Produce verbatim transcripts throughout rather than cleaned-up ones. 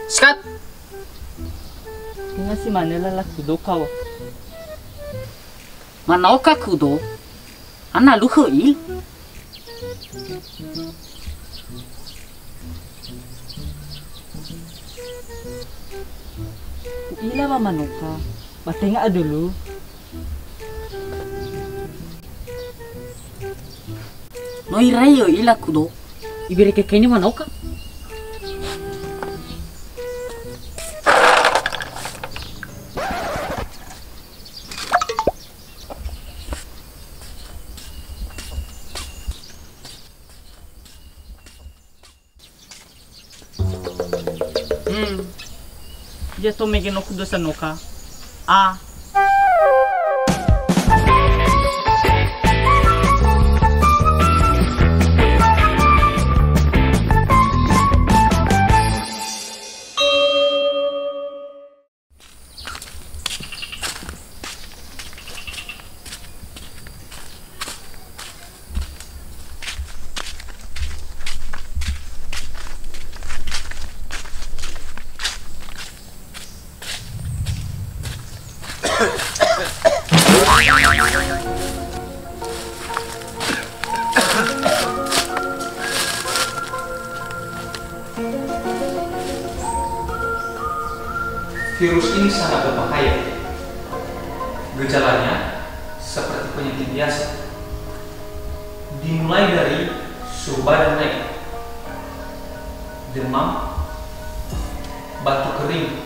Skat! Tenga si mane lala kudo kawa. Manaoka kudo, ana luhö il. U'ila wa manoka, ba tenga adulu. No irai ö'ila kudo. Iberekekeni manoka. Hmm. Dia to mege no kudo sanoka. A. Virus ini sangat berbahaya. Gejalanya seperti penyakit biasa. Dimulai dari suhu badan naik, demam, batuk kering,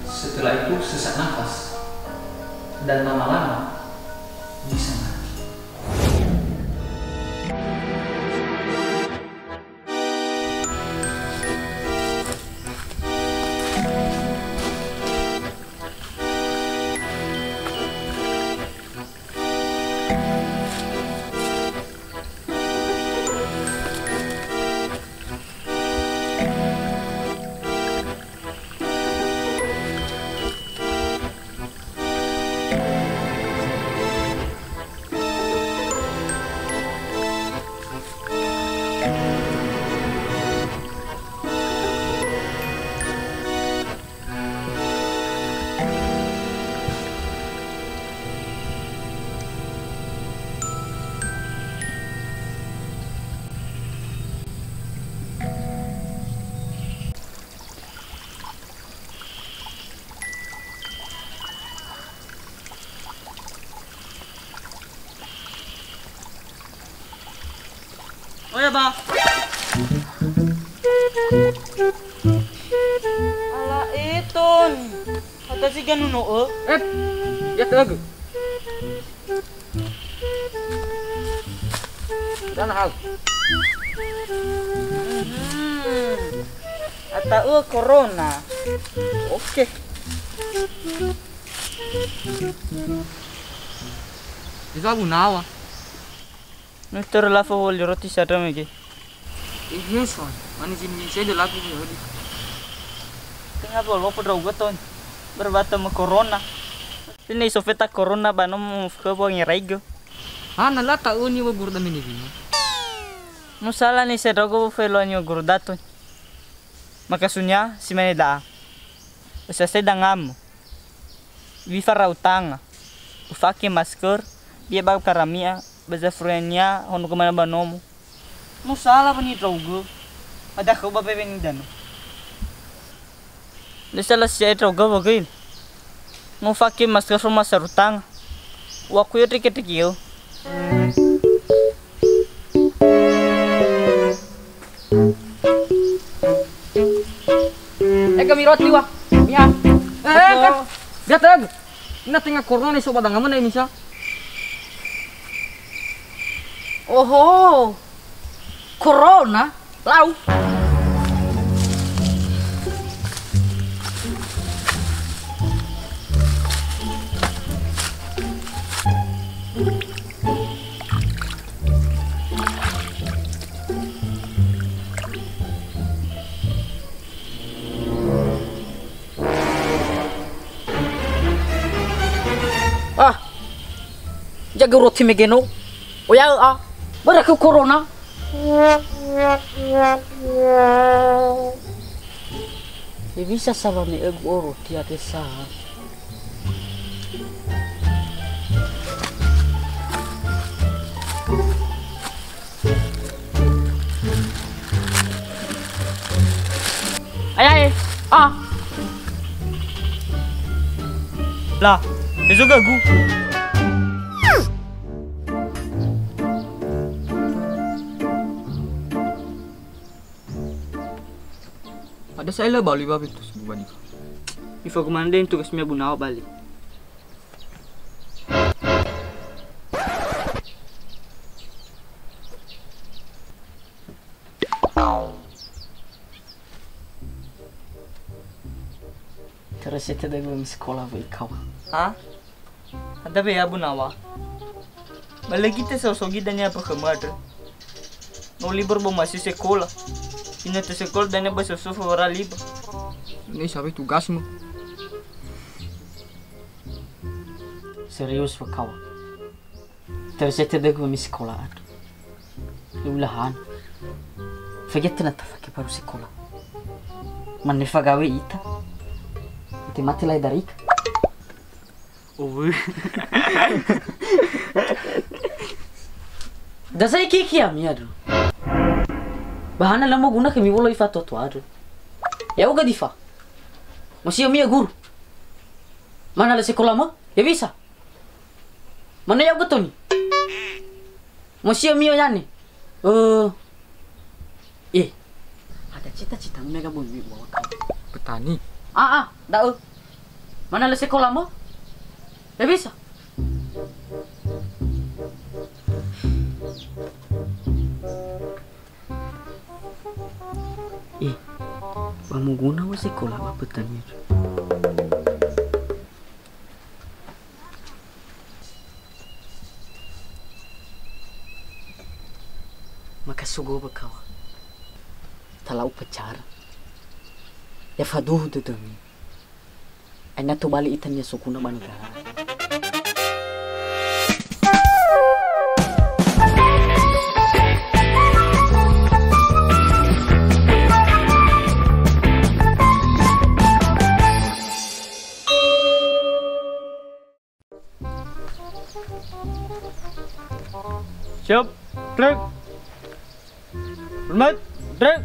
setelah itu sesak nafas, dan lama-lama bisa mati. Oya, Ba. Ala eton. Kata si ganu no'ö. Eh, ya teug. Dan hal. Hmm. Ata'u corona. Oke. Bisa gunawa. Nuturu lafo woli roti sadra mege. Ehe, son. Mani jin-jin saja lagu ni, hodi. Tenga bolo po drauga ton. Berbata me corona. Ini sofeta corona ba no mufke bo ngerai go. Hana la ta'uni wa guru da mene wina. Musala ni sedrago bo felo ni guru daton. Makasunya si mane da'a. Usasai dangamu. Wifa ra'u tanga. Ufake masker, bia ba karami'a, ba zafuriania honogö manö ba nomo. Musala ba nidraugö, ba dakhö ba bewe nidanö. Lö sala si'ae ndraugö wogöi. Mufake masker fo masarutanga. Uakuyo treke-treke yo. Ega miroti wa. Miha. Eh, eh, eh. Biar terang. Ina tenga corona ni so ba dangamö na Indonesia. Oho. Corona, lau. Ah, jaga roti megeno. Oya, ah, baraku corona. Ya bisa salah nih, eh, gua roti ada sah. Ayae, ah. Lah, ezo gagu. Ada saya lah bali babi tu sebuah ni. Ifa gumande tugas mia bunawa bali. Terus itu deh belum sekolah bu ikawa. Ha? Ada be ya bunawa. Balagi te sosogi dania apa kemarin. No libur bo masih sekolah. Ina te sekolah dania ba sosofa wara libur. Ini sampai tugasmu. Serius, Fakawa. Terus saya tidak gua misi sekolah, aduh. Ini ulahan. Fege tena ta fake baru sekolah. Mane fagawe ita. Ite mati lai dari ika. Oh. Da saya kiki ami, aduh. Bahana lama guna kami bolo ifa toto, aduh. Ya uga difa. Masih ami ya guru. Mana le sekolah ma? Ya bisa. Mana ya uga toni? Masih ami ya ni. Eh. Eh. Ada cita-citamu mega bumi bawa kau. Petani. Ah, ah, da'ö. Mana le sekolah ma? Ya bisa. Eh, ba moguna wa sekolah ba petani. Maka sogo ba kawa. Tala upacara. Ya faduhu dödömi. Aina tobali ita nia soguna ba negara. Siap, trek. Hormat, trek.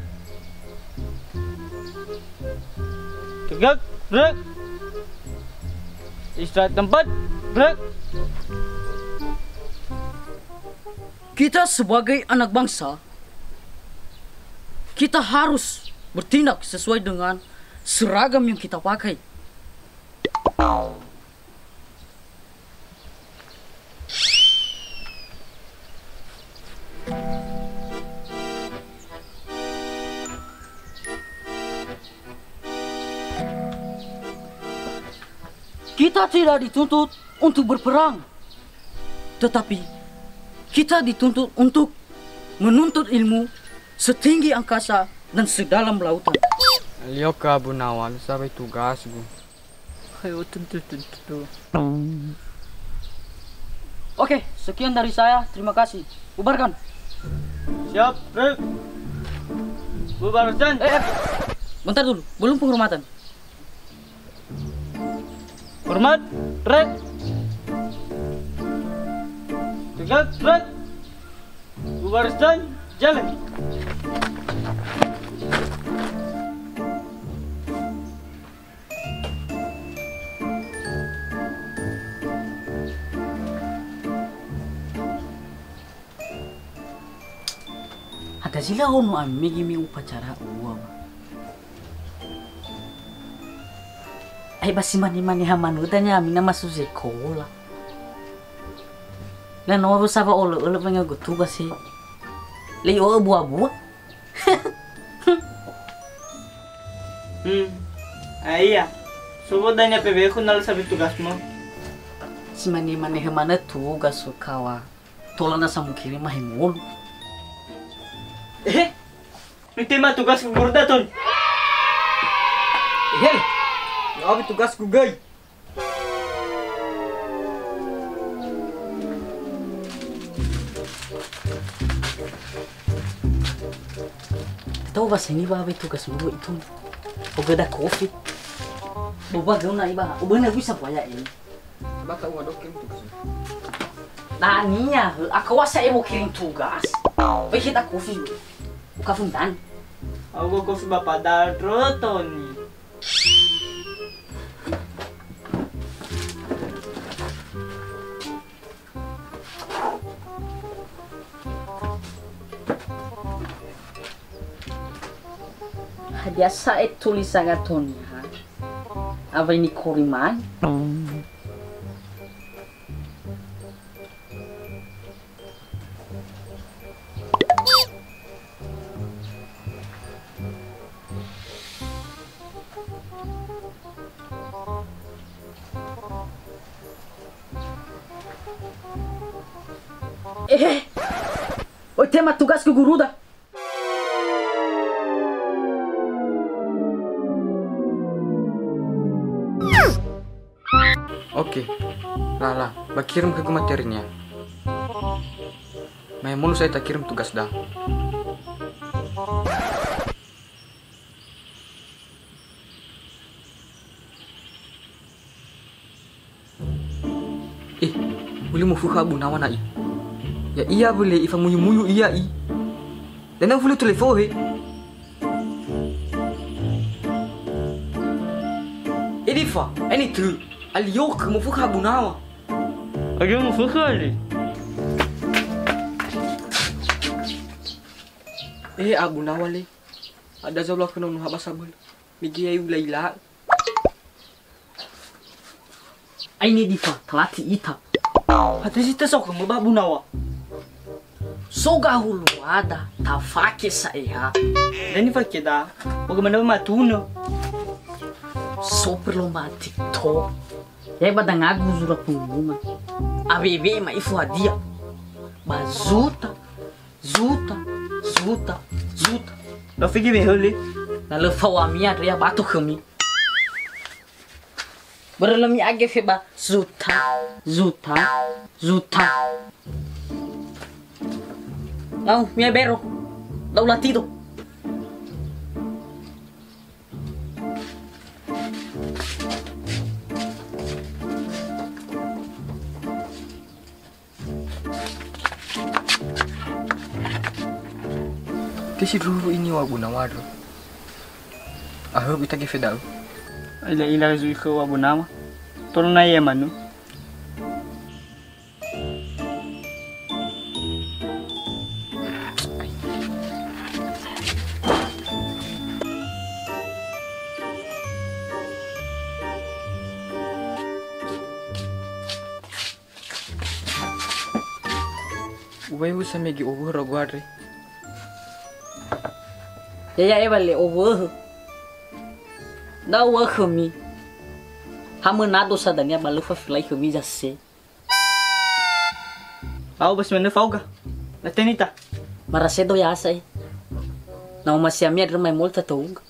Tegak, trek. Istirahat tempat, trek. Kita sebagai anak bangsa, kita harus bertindak sesuai dengan seragam yang kita pakai. Kita tidak dituntut untuk berperang, tetapi kita dituntut untuk menuntut ilmu setinggi angkasa dan sedalam lautan. Lioka Abu Nawa, lu sabai tugasgu. Ayo, tentu, tentu. Oke, sekian dari saya. Terima kasih. Bubarkan. Siap, trek. Bubarkan. Eh, eh, bentar dulu. Belum penghormatan. Hormat, trek. Tegak, trek. Bubarkan, jalan. Ada zila ono ami mege mi upacara ua wa. Ai ba si mane-mane ha manuda nya ami na masu sekola. Na no ru sawa olo-olo wenga gutuga si. Le yo bua-bua. Hmm. Ah, iya. Sobo dania P W ku nal sabi tugasmu. Si mane-mane he mana tugas kawa. Tola na samukiri mah he mulu. Eh, mitema tugas ku gorda ton. Ehe, ya abi tugas ku gai. Tau wa seni wa we tugas mu itu. Oga da kofi. Boba guna iba. Oba na bisa buaya ini. Ba ka uwa doke mu tugas. Dania, aku wasa emo kirim tugas. Wei kita kofi. Uka fundan. Aku kofi Bapak Dadro, Tony. Hadia sa'e tulisanga Tony ha? Awai nikori mai? Eh, oi tema tugasku guruda. Oke, lala, ba kirim khögu materinia. Mai molu sa'ae takirim tugas da. Eh, hulö mofökhö Abu Nawa na'i. Ya'ia wöle ifamuyumuyu ia i. Dania hulö töle fohe. Edifa, eni tö, aliokhö mofökhö Abu Nawa. Alio mofökhö ale. Eh, Abu Nawa le. Ada zaula khö nono haba saböl. Mege ya'e ula-ila. Aine difa, talati ita. Hate si teso khömö ba Abu Nawa. So gahuluada, tafake sa'e ha. Dani fakeda, oga manö matunö. So perlomba TikTok. Ya'e ba dangagu zura pengumuman. Awewe ma'ifu hadia. Ba zuta, zuta, zuta, zuta. Lafigi mehöli. Na lö fao ami andre ya batu khömi. Börö lö mi'age fe ba zuta, zuta, zuta. Lau, mi'ae bero. Lau latido. Te sindruhu ini wa Abu Nawa andre. Ahöu ita gefe da'ö. Ila-ila zui khö wa Abu Nawa. Tolo na ia manu. Uwaiwu samege owöhö ndra'ugö andre. Ya'ia ewa le owöhö. Da owöhö khömi. Ha möna dosa dania ba lö fafilai khömi zase. Au ba si manö fauga. Lateni ta. Marasedo ya'asa e. Na omasi ami andre mai molta touga.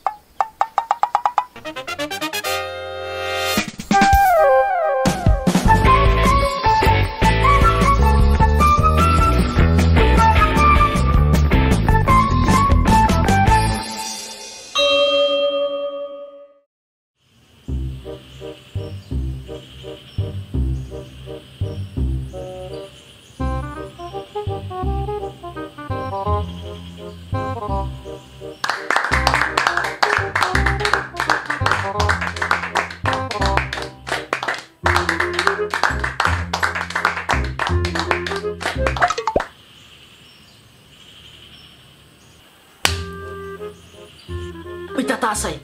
Oi, tatasai.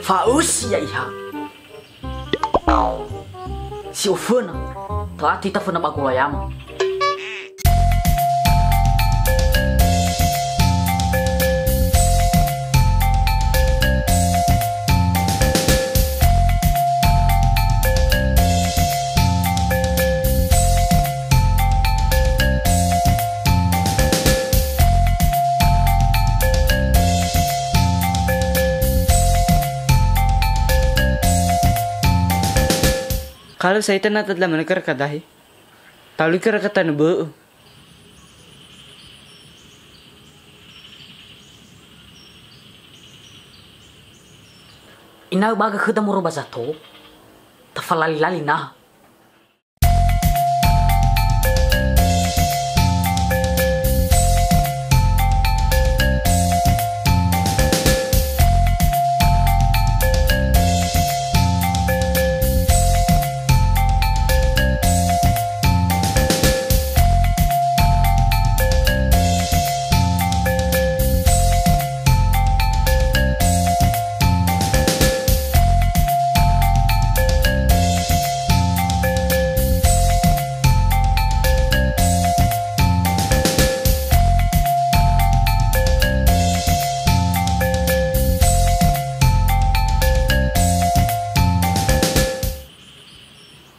Fa'ösi ya'ia. Si oföna. Talati ita föna ba golayama. Kalau saya tena tadla mana kara kadahi. Talu kara kata nebeu. Ena'ö ba'agö khöda moroi ba zato, tafalali-lali naha.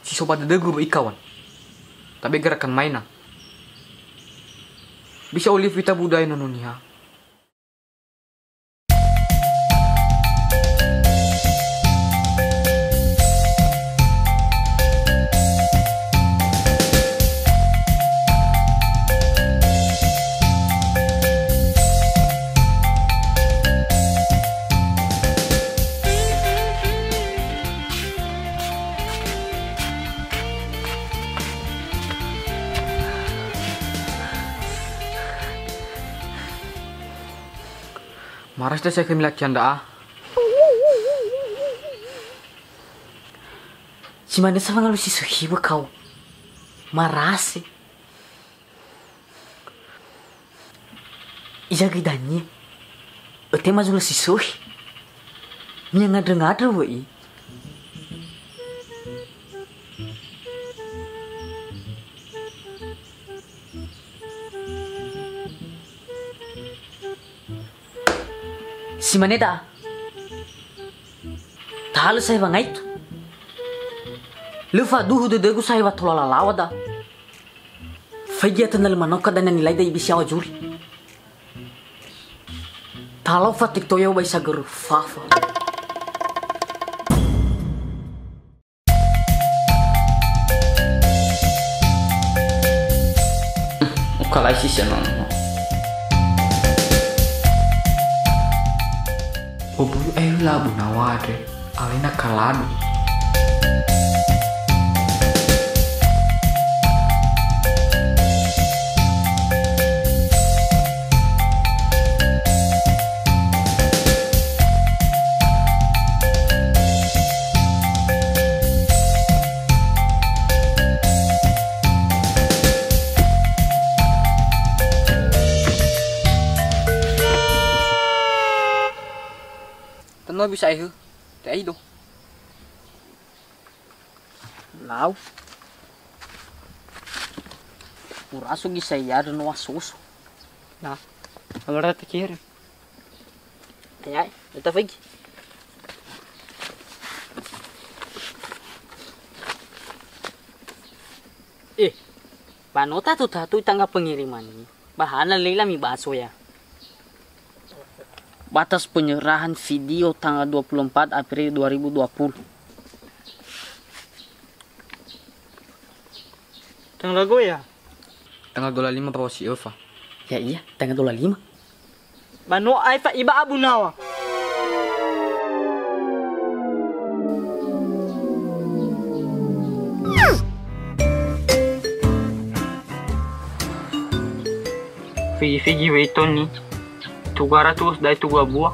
Si so ba dödögu roi kawan. Tabe gerakan mainan. Bisa olive ita budaya nono niha. Marasi da sai khömi latihan da'a. Si mane sa wangalui si sökhi wö kau. Marasi. Iza göi dania, ötema zulö si sökhi. Mi'angandrö-ngandrö wö'i. Si mane da'a. Tahalö sahewa ngaitu. Lö faduhu dödögu sahewa tola lalawa da'a. Faigi atö na lö manoka dania nilaida ibisi yaŵa zuri. Talau fatik to yaŵa ba isa görö fafa. Ukalai si senono. Oboyo ayo labu nawadre. Alena kaladu. Tanö bisa aehu, te aido. Lau. Uraso gisa ya'ia no wasoso. Nah, amara ta kirim. Ayai, ta faigi. Eh, ba no tatu-tatu itangga pengiriman ini. Bahana Leila mibaso ya. Batas penyerahan video tanggal dua puluh empat April dua ribu dua puluh. Tanggal goya? Tanggal dua puluh lima bawa si Eva. Ya iya, tanggal dua puluh lima. Ba no aefa iba Abu Nawa. Figi-figi wei Toni. Tugara tugas dai tuga bua.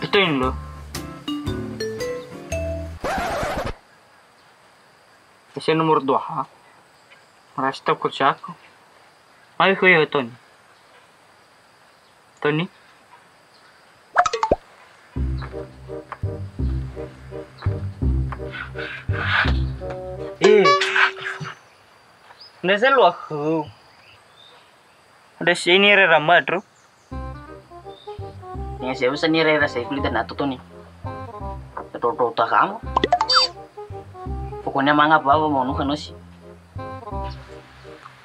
Betul lo. Ese nomor dua ha. Merasa takut siaku. Ayo ke ya Toni. Toni. Eh. Nda saya luahu. Ada sini rera madro. Tenga si'abu sa nirera sai kuli tana toto ni. Toto ta kamu. Pokoknya manga apa apa mau nuka nosi.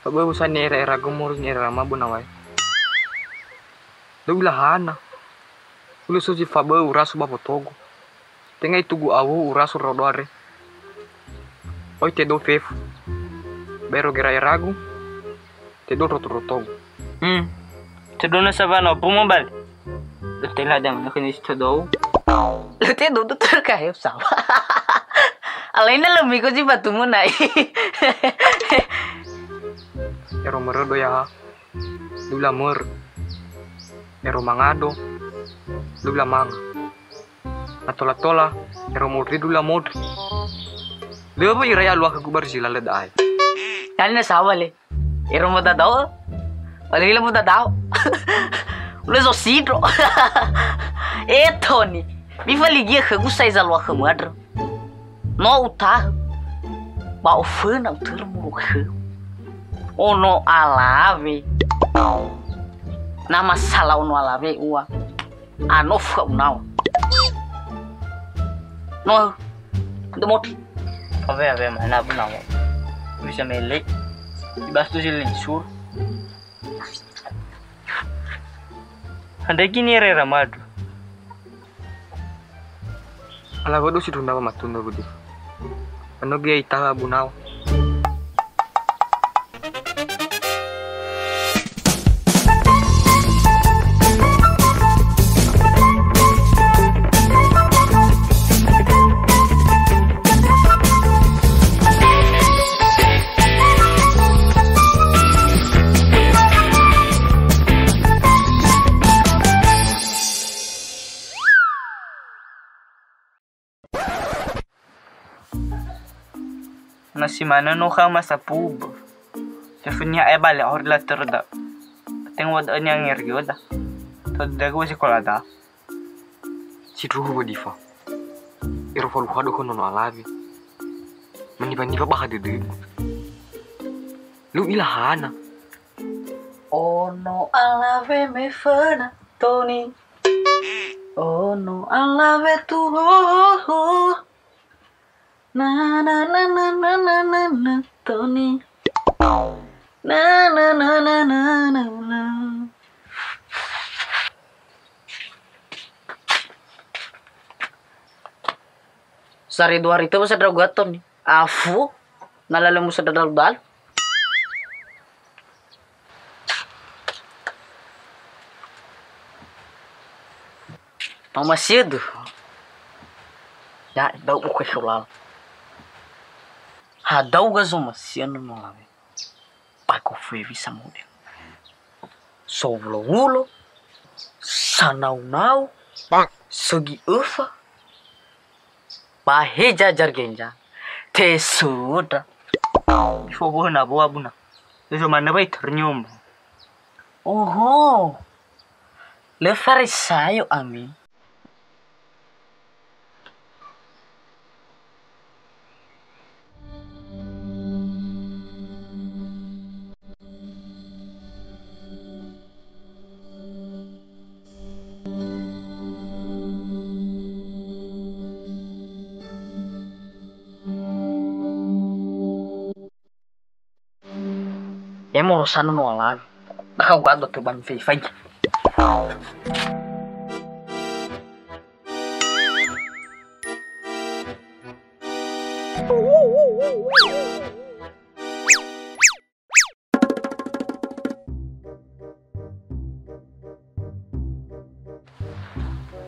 Abu sa nirera gumur nirera mabu nawai. Dau ilahana. Ulu suji fabeu urasu ba fotogu. Tenga itugu awu urasu rodoare. Oi tedo fefu. Bero gera eragu. Tedo roto-rotogu. Hmm. Tedona savana opo mobile. Tela dam na kini tedo. Lö te dodo tö ka heu sawa. Alaina lö miko zi batu munai. Ero mörödo ya. Lö lamörö. Ero mangado. Lö lamanga. Na tola-tola, ero modri dula modri. Lö wö irai alua khögu Barzila lö da'e. Ya'ia na sawa le. Ero modadao. Alila modadao. Ulö so sindro. E Toni, mifaligia khögu sa'ae zalua khömu andrö. No utahö. Ba oföna utörö molo khöu. Ono alawe. Na masala ono alawe ua. Anofu ha'u nawa. No, ndö moti. Awe, awe, mana bu nawa. Bisa mele. Ibastu si linsur. Handai gini rera madu. Ala wadu si tunda matunda budi. Ano gia itaha bu nawa. Na si manö no khöma sapubu. Teföniha aya bale auri latörö da'ö. Tenga wa da'ö niha ngerioda. Todögu wa sekola da. Sindruhu wa difa. Ero faluhado khö nono alawe. Maniba-niba ba ha dödögu. Lö ilahana. Ono alawe me föna Toni. Ono alawe tuhoho. Na, na, na, Toni. Na, na, na. Sari dua hari itu masa dragu Toni. Afu, na lalo musa dadalu-dalu. Pamasiödu. Ya, da'ö uku esu lala. Hadauga zomasiö nono lawe. Pako fewi samudel. Sowulo-wulo, sanau-nau, sögi öfa, ba heja jargenja, tesudra. Fowuhö na boa buna. Tezo manö bai ternyum. Oho, lö Farisayo ami. Emo rosana no alawe. Dakhau gado tö bani fei faigi.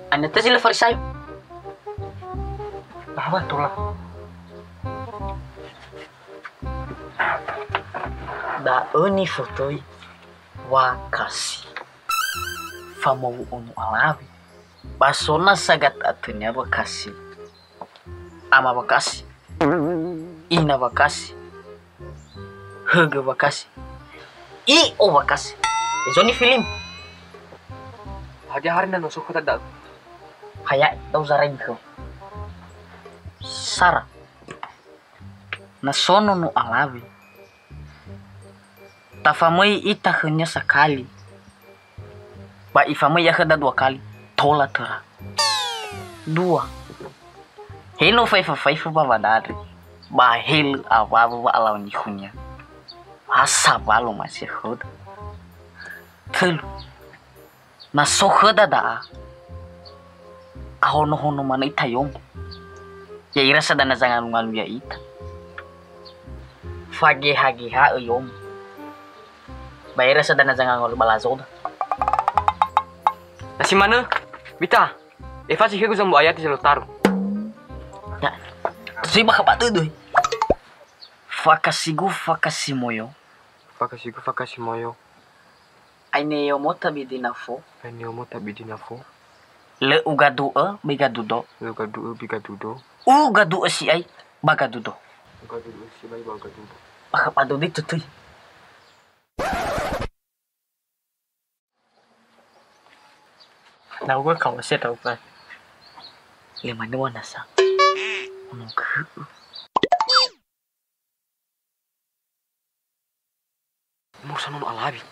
Anete si lö Farisayo. Lawa tola. Da'ö nifotoi wakasi. Famowu'ö no alawe. Ba so na sagata'atönia wakasi. Ama wakasi. Ina wakasi. Högö wakasi. I'o wakasi. Ezo ni filim. Hadia hari na no so khöda da'ö. Haya, da'ö zarai khö. Sara. Na so nono alawe. Tafamöi ita khönia sakali. Ba ifamöi ia khöda dua kali, tola töra. Dua. He no faifö-faifö ba wadadri. Ba he lö awawö wa'alau nihunia. Ha sawalo masiö khöda. Tölu. Na so khöda da'a, ahono-hono manö ita yomo. Ya'ira sa dania zangalu-ngalu ya'ita. Fageha-geha'ö yomo. Ba ya'ira sa dania zangalu-ngalu ba lazoda. Na si manö, Bita. Efasi khögu zambo ayati zelo taru. Ya. Terima kasih, Pak Dudui. Fakasigu, fakasimoyo. Fakasigu, fakasimoyo. Aine yomo tabi dinafo. Aine yomo tabi dinafo. Lö ugadu'ö bi gadudo. Lö ugadu'ö bi gadudo. Ugadu'ö si'ai ba gadudo. Ugadu'ö si'ai ba gadudo. Akha padodi tutui. Nau gua kau se tau kan. Lima dua nasa. Ono geu. Umur sa nono alawi.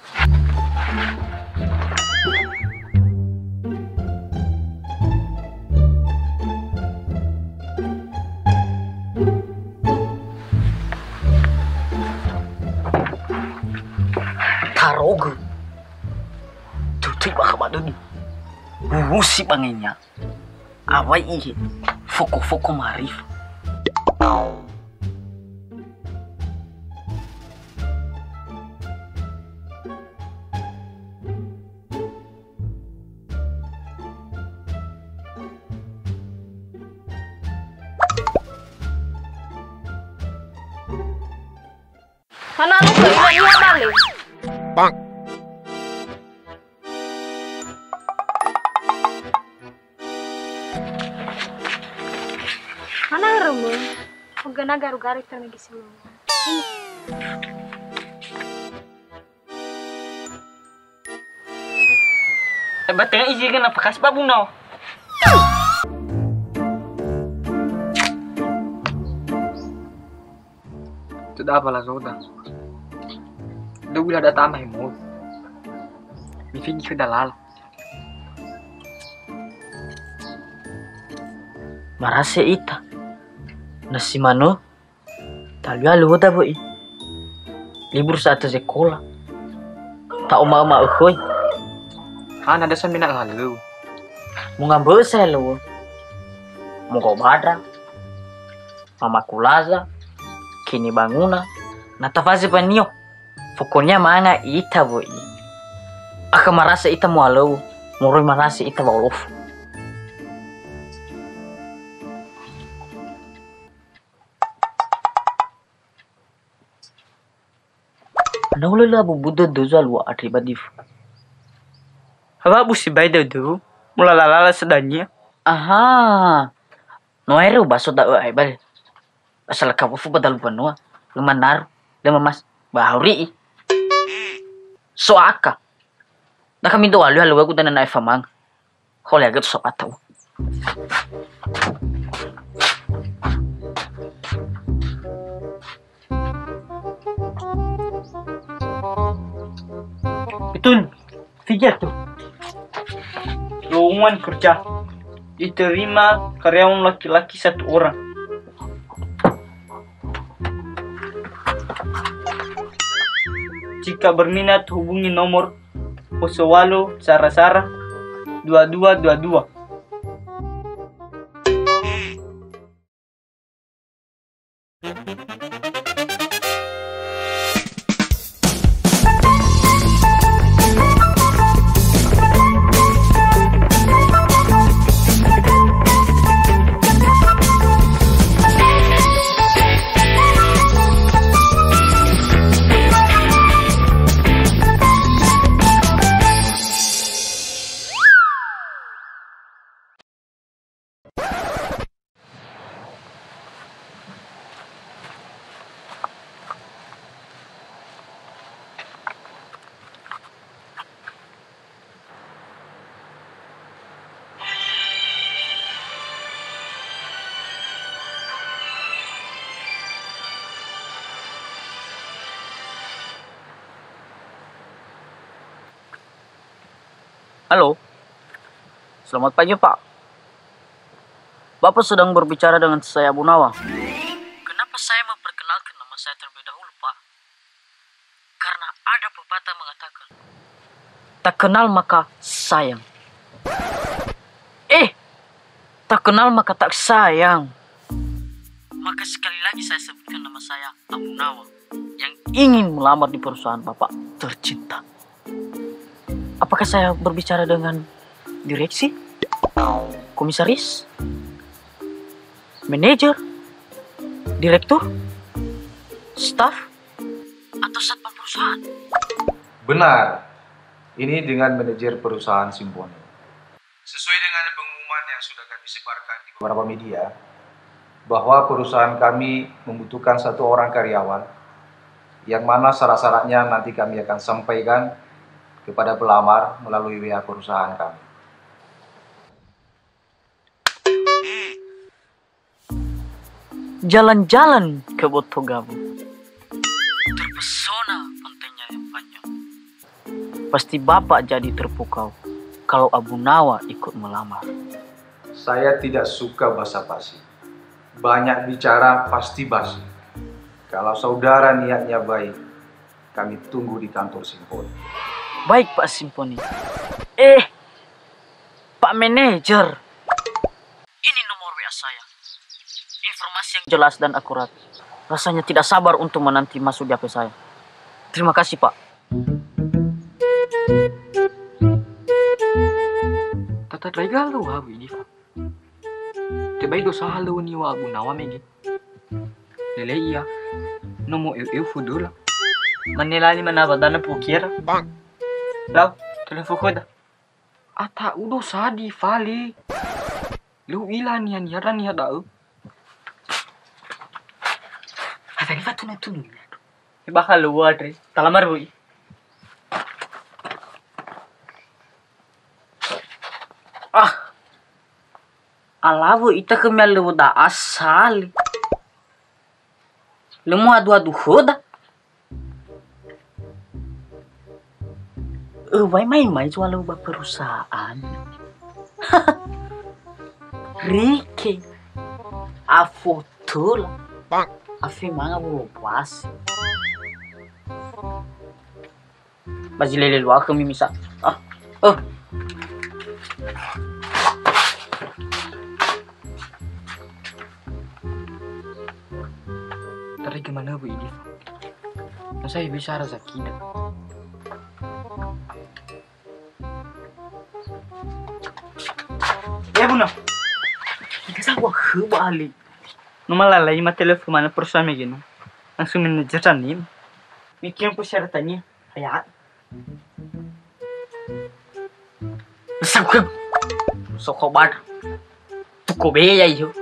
Tarogö. Tutui bakha ba dödö. Wuwusi bangenya. Awai ihe foko-foko marifu. Hana luka ila ia bale. Bang. Hana römö, ogana garu-garu ita mege si lolo. Eh, batera izi gena pakas babuna. Tuda apa la zoda. Dua wilah datang mah mau. Mifigi ke dalala. Marase ita. Nasi mano. Talua luo da woi. Libur satu sekolah. Tak oma-oma ukhoi. Hana dasa mina lalu. Mungambö saya luo. Mungko badra. Mama kulaza, kini banguna, na tafazi banio. Pokoknya manga ita woi. Akha marasa ita mualou, moroi marasa ita waolofu. Ana hulö lö abu budo dozo alua andre ba difu. Hawa abu sibai dödö, mulala-lala sedania. Aha. No aero baso da'ö ae bal. Asal kawofu ba dalu banua. Lö manaru, lö mamas. Ba hauri'i. So'aka. Da kami do alua luagu dana na'e famang. Hole agak so'ata. Betul. Tiga tuh. Lowongan kerja. Diterima karyawan laki-laki satu orang. Jika berminat, hubungi nomor kosong walu sara-sara dua dua dua dua. Halo. Selamat pagi, Pak. Bapak sedang berbicara dengan saya, Abu Nawa. Kenapa saya memperkenalkan nama saya terlebih dahulu, Pak? Karena ada pepatah mengatakan, "Tak kenal maka sayang." Eh, tak kenal maka tak sayang. Maka sekali lagi saya sebutkan nama saya, Abu Nawa, yang ingin melamar di perusahaan Bapak tercinta. Apakah saya berbicara dengan direksi? Komisaris? Manajer? Direktur? Staf? Atau satpam perusahaan? Benar. Ini dengan manajer perusahaan Simponi. Sesuai dengan pengumuman yang sudah kami sebarkan di beberapa media, bahwa perusahaan kami membutuhkan satu orang karyawan, yang mana syarat-syaratnya nanti kami akan sampaikan kepada pelamar melalui W A perusahaan kami. Jalan-jalan ke Botogabu. Terpesona pantainya yang panjang. Pasti Bapak jadi terpukau kalau Abu Nawa ikut melamar. Saya tidak suka basa-basi. Banyak bicara pasti basi. Kalau saudara niatnya baik, kami tunggu di kantor Simponi. Baik, Pak Simponi. Eh, Pak Manajer. Ini nomor W A saya. Informasi yang jelas dan akurat. Rasanya tidak sabar untuk menanti masuk di H P saya. Terima kasih, Pak. Tata draiga lo hawi ini, Pak. Tebai dosa halo niwa Abu Nawa mege. Lele ia. Nomo eu-eu fudula. Manelani mana badana pukiera. Lau, tulun fukuda. Ata udo sadi fale. Lu ila niha-niha ra niha da'ö. Ata ni fatuna-tuna. Bakal luar dre. Talamar bui. Ah. Alawu ita khömi alöwu da'a sali. Lö muhadu-hadu khöda. Ewai mai-mai zualöwu ba perusahaan. Rike. Afotöla. Afe manga wolombase. Ba zi lele lua khömi misa. Ah. Oh. Tarege manö bu idi. Masa bisa rasa kida. Ya, Buna. Kita sa gua khö ba ali. No malalai ma telepon mana perusahaan mege no. Langsung manajer tani. Mikir persyaratannya. Aya. Saukö. Soko bad. Tuko be ya iyo.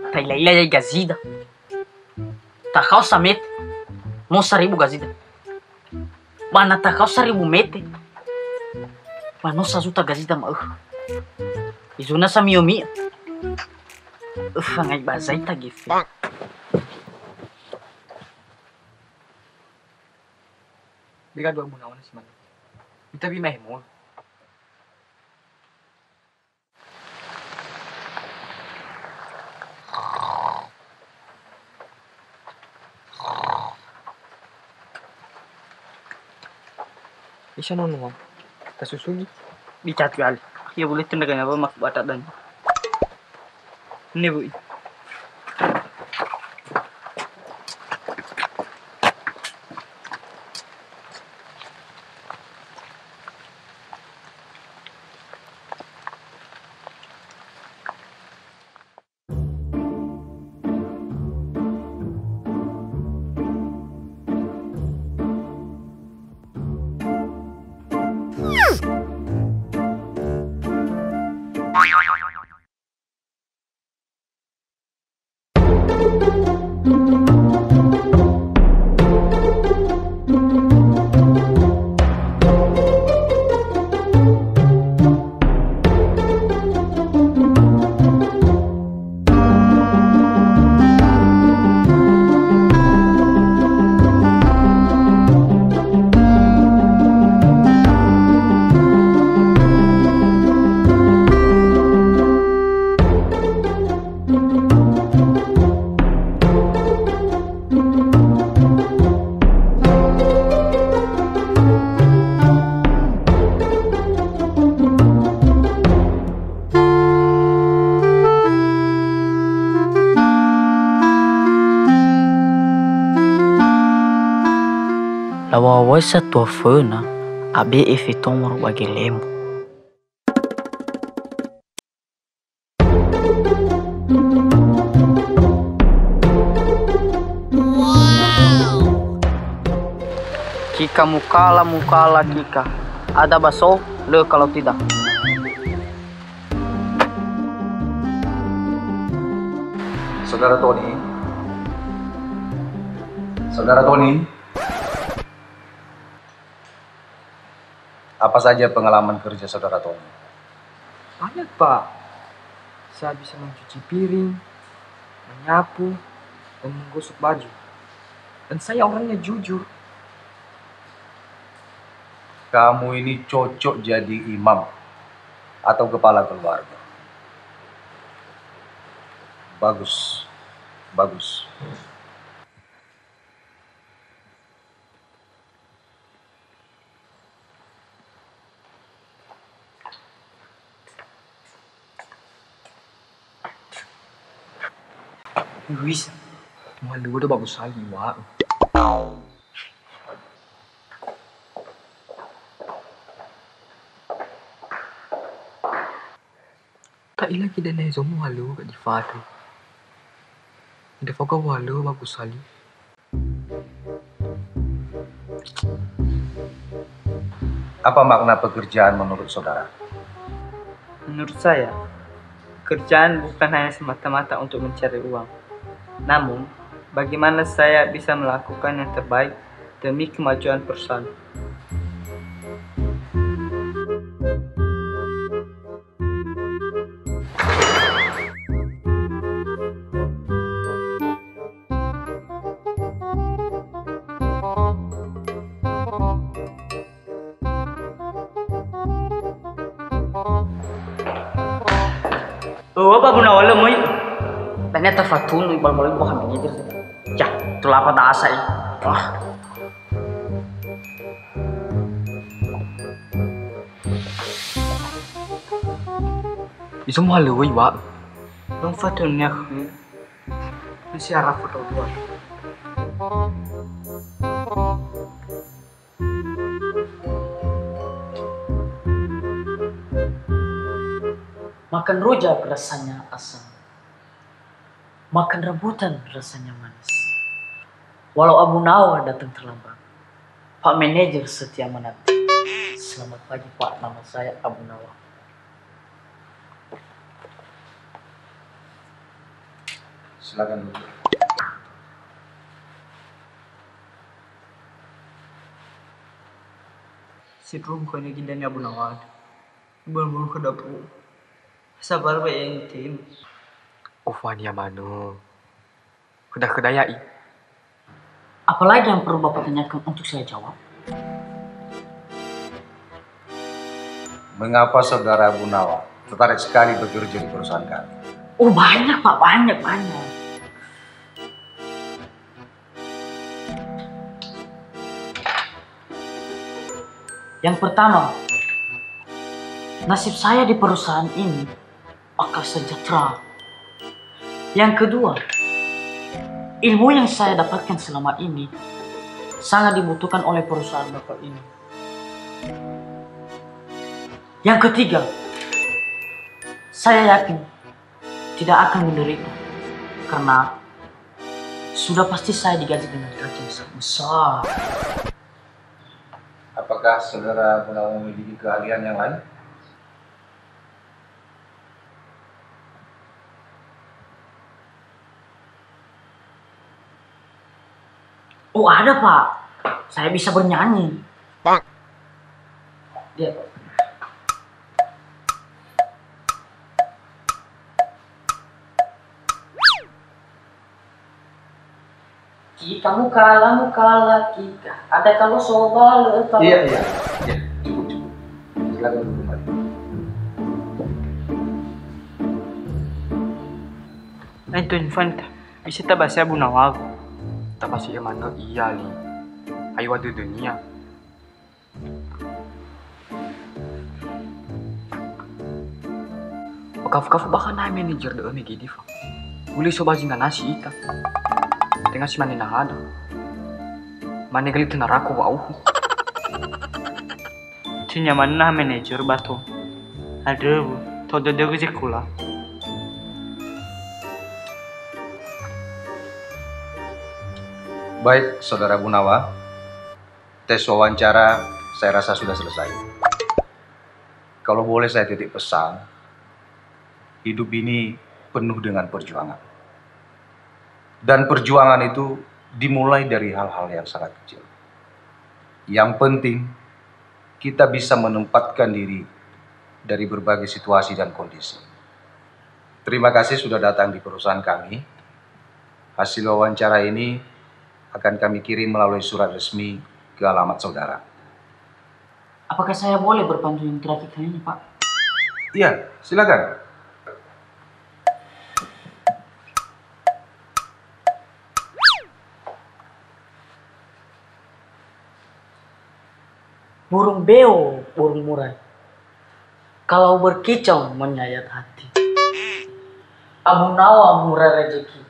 Taila-ila ya gazida. Takhao samete. No saribu gazida. Ba na takhao saribu mete. Ba no sazuta gazida ma'ökhö. Izuna samio-mio. Öfa ngai ba zai tagefe. Bega dua muna ona si mane. Ita bi mai mulu. Isa nono. Tasusugi. Di catu ali. Ia boleh tendaganya apa mak batak dan. Ini, Bu. Lawawaisa tua föna, abe'e fetomoro ba gelemu. Kamukala-mukala kika. Ada baso, lö kalau tidak. Saudara Toni. Saudara Toni. Apa saja pengalaman kerja Saudara Toni? Banyak, Pak. Saya bisa mencuci piring, menyapu, dan menggosok baju. Dan saya orangnya jujur. Kamu ini cocok jadi imam atau kepala keluarga. Bagus, bagus. Luis, malu udah bagus lagi, Wak. Ta'ila gede nehe zomu halöŵö gadi fatu. Ida fauga wa halöŵö wa gusali. Apa makna pekerjaan menurut saudara? Menurut saya, pekerjaan bukan hanya semata-mata untuk mencari uang. Namun, bagaimana saya bisa melakukan yang terbaik demi kemajuan perusahaan? Oh, apa guna wala moi? Tanya tafatunu ibal-bal buah manajer. Ya, tulapa dasa i. Wah. Iso muhalöŵö, Iwa'. Lung fadunia khö. Nasi araf atau dua. Makan rujak rasanya asam. Makan rambutan rasanya manis. Walau Abu Nawa datang terlambat, Pak Manajer setia menanti. Selamat pagi, Pak. Nama saya Abu Nawa. Silakan duduk. Sindruhu khönia gindania Abu Nawa. Bun-bun khö dapur. Sabar, Pak, yang tim. Ufania manö. Khöda-khöda ya'i. Apalagi yang perlu Bapak tanyakan untuk saya jawab? Mengapa Saudara Abu Nawa tertarik sekali bekerja di perusahaan kami? Oh, banyak, Pak, banyak, banyak. Yang pertama, nasib saya di perusahaan ini bakal sejahtera. Yang kedua, ilmu yang saya dapatkan selama ini sangat dibutuhkan oleh perusahaan Bapak ini. Yang ketiga, saya yakin tidak akan menderita karena sudah pasti saya digaji dengan gaji yang sangat besar. Apakah Saudara Abu Nawa memiliki keahlian yang lain? Oh, ada, Pak. Saya bisa bernyanyi. Pak. Dia, Pak. Kika mukala, mukala, kika. Ada kalau soba, le, kalau Iya, iya. Iya, cukup, cukup. Silakan duduk kembali. Lain tu infanta, bisa tabasi Abu Nawawi. Tabasi ia manö ia li. Ayo wa dödönia. Bakafu-kafu bakha naha manajer dö'ö mege difa. Hulö so ba zinga nasi ita. Tenga si mane nahada. Mane gali tenarako wa'uhu. Tenyaman naha manajer bato. Aduh, todo dögö sekula. Baik, Saudara Gunawan. Tes wawancara saya rasa sudah selesai. Kalau boleh saya titip pesan, hidup ini penuh dengan perjuangan. Dan perjuangan itu dimulai dari hal-hal yang sangat kecil. Yang penting, kita bisa menempatkan diri dari berbagai situasi dan kondisi. Terima kasih sudah datang di perusahaan kami. Hasil wawancara ini akan kami kirim melalui surat resmi ke alamat saudara. Apakah saya boleh berpandu yang terakhir kali ini, Pak? Iya, silakan. Burung beo, burung murai. Kalau berkicau menyayat hati. Abu Nawa murah rezeki.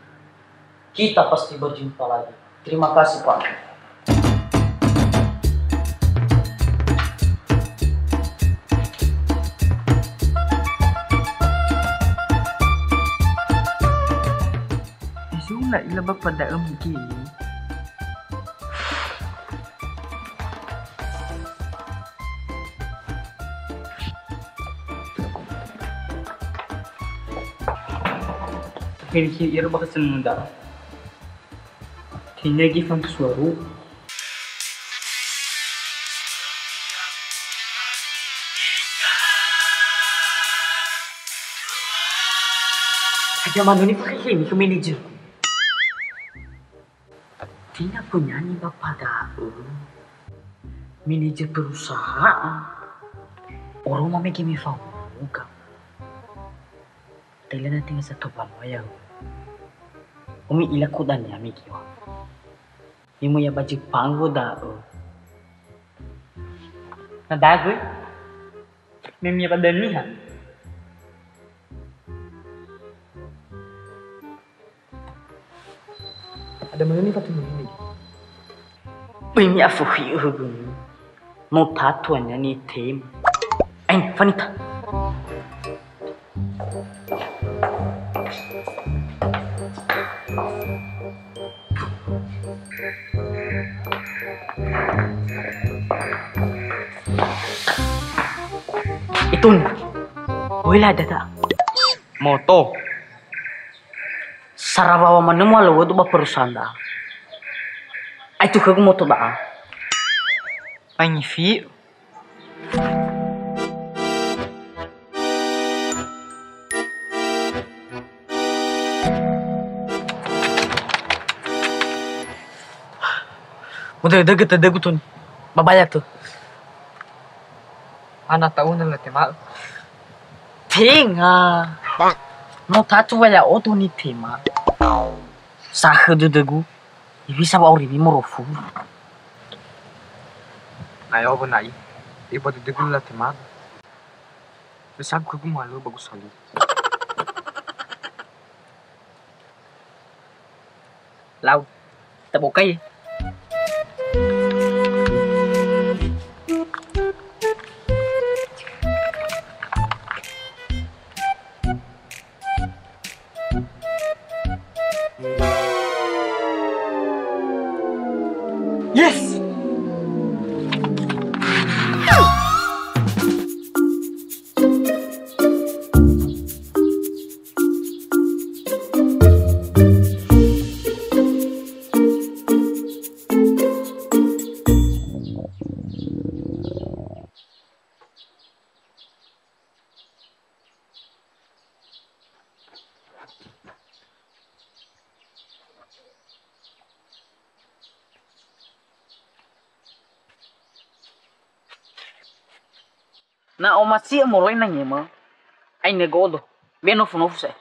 Kita pasti berjumpa lagi. Terima kasih, Pak. Zuna ila ba pada em gini. Akhirnya ira bakal seneng dah. Kayaknya lagi fang suara. Ada manu ni pakai ini ke manajer. Tenga penyanyi bapak da'ö. Manajer perusahaan. Orang mau bikin fauga. Thailand tenga satu banua ya. Umi ila kudania migi wa. Imo ya baju panggo da'ö. Na da'ö. Mimi apa daniha. Ada mana nih Fatimah ini? Bini afu hiu gini. Mau tatuannya nih tim. Eh, Fanita. Itu nih. Woi lah data. Moto. Sarawawa manö muhalöŵödu ba perusahaan da'a. Aetu khögu moto da'a. Pangifi. Mudödögö tödögu tun. Babaya tu. Ana ta'una lö tema'ö. Tenga. No tatu wa ya'odo nitema. Sahö dödögu, iwisa wa'aurimi morofu. Na ya'odo na'i, iba dödögu lö tema'ö. Besagu khögu muhalö bagus sali. Lau, tabokai. Yes! Na omasi'ö moroi na ngema, aine godo, be nofu-nofu sa'e.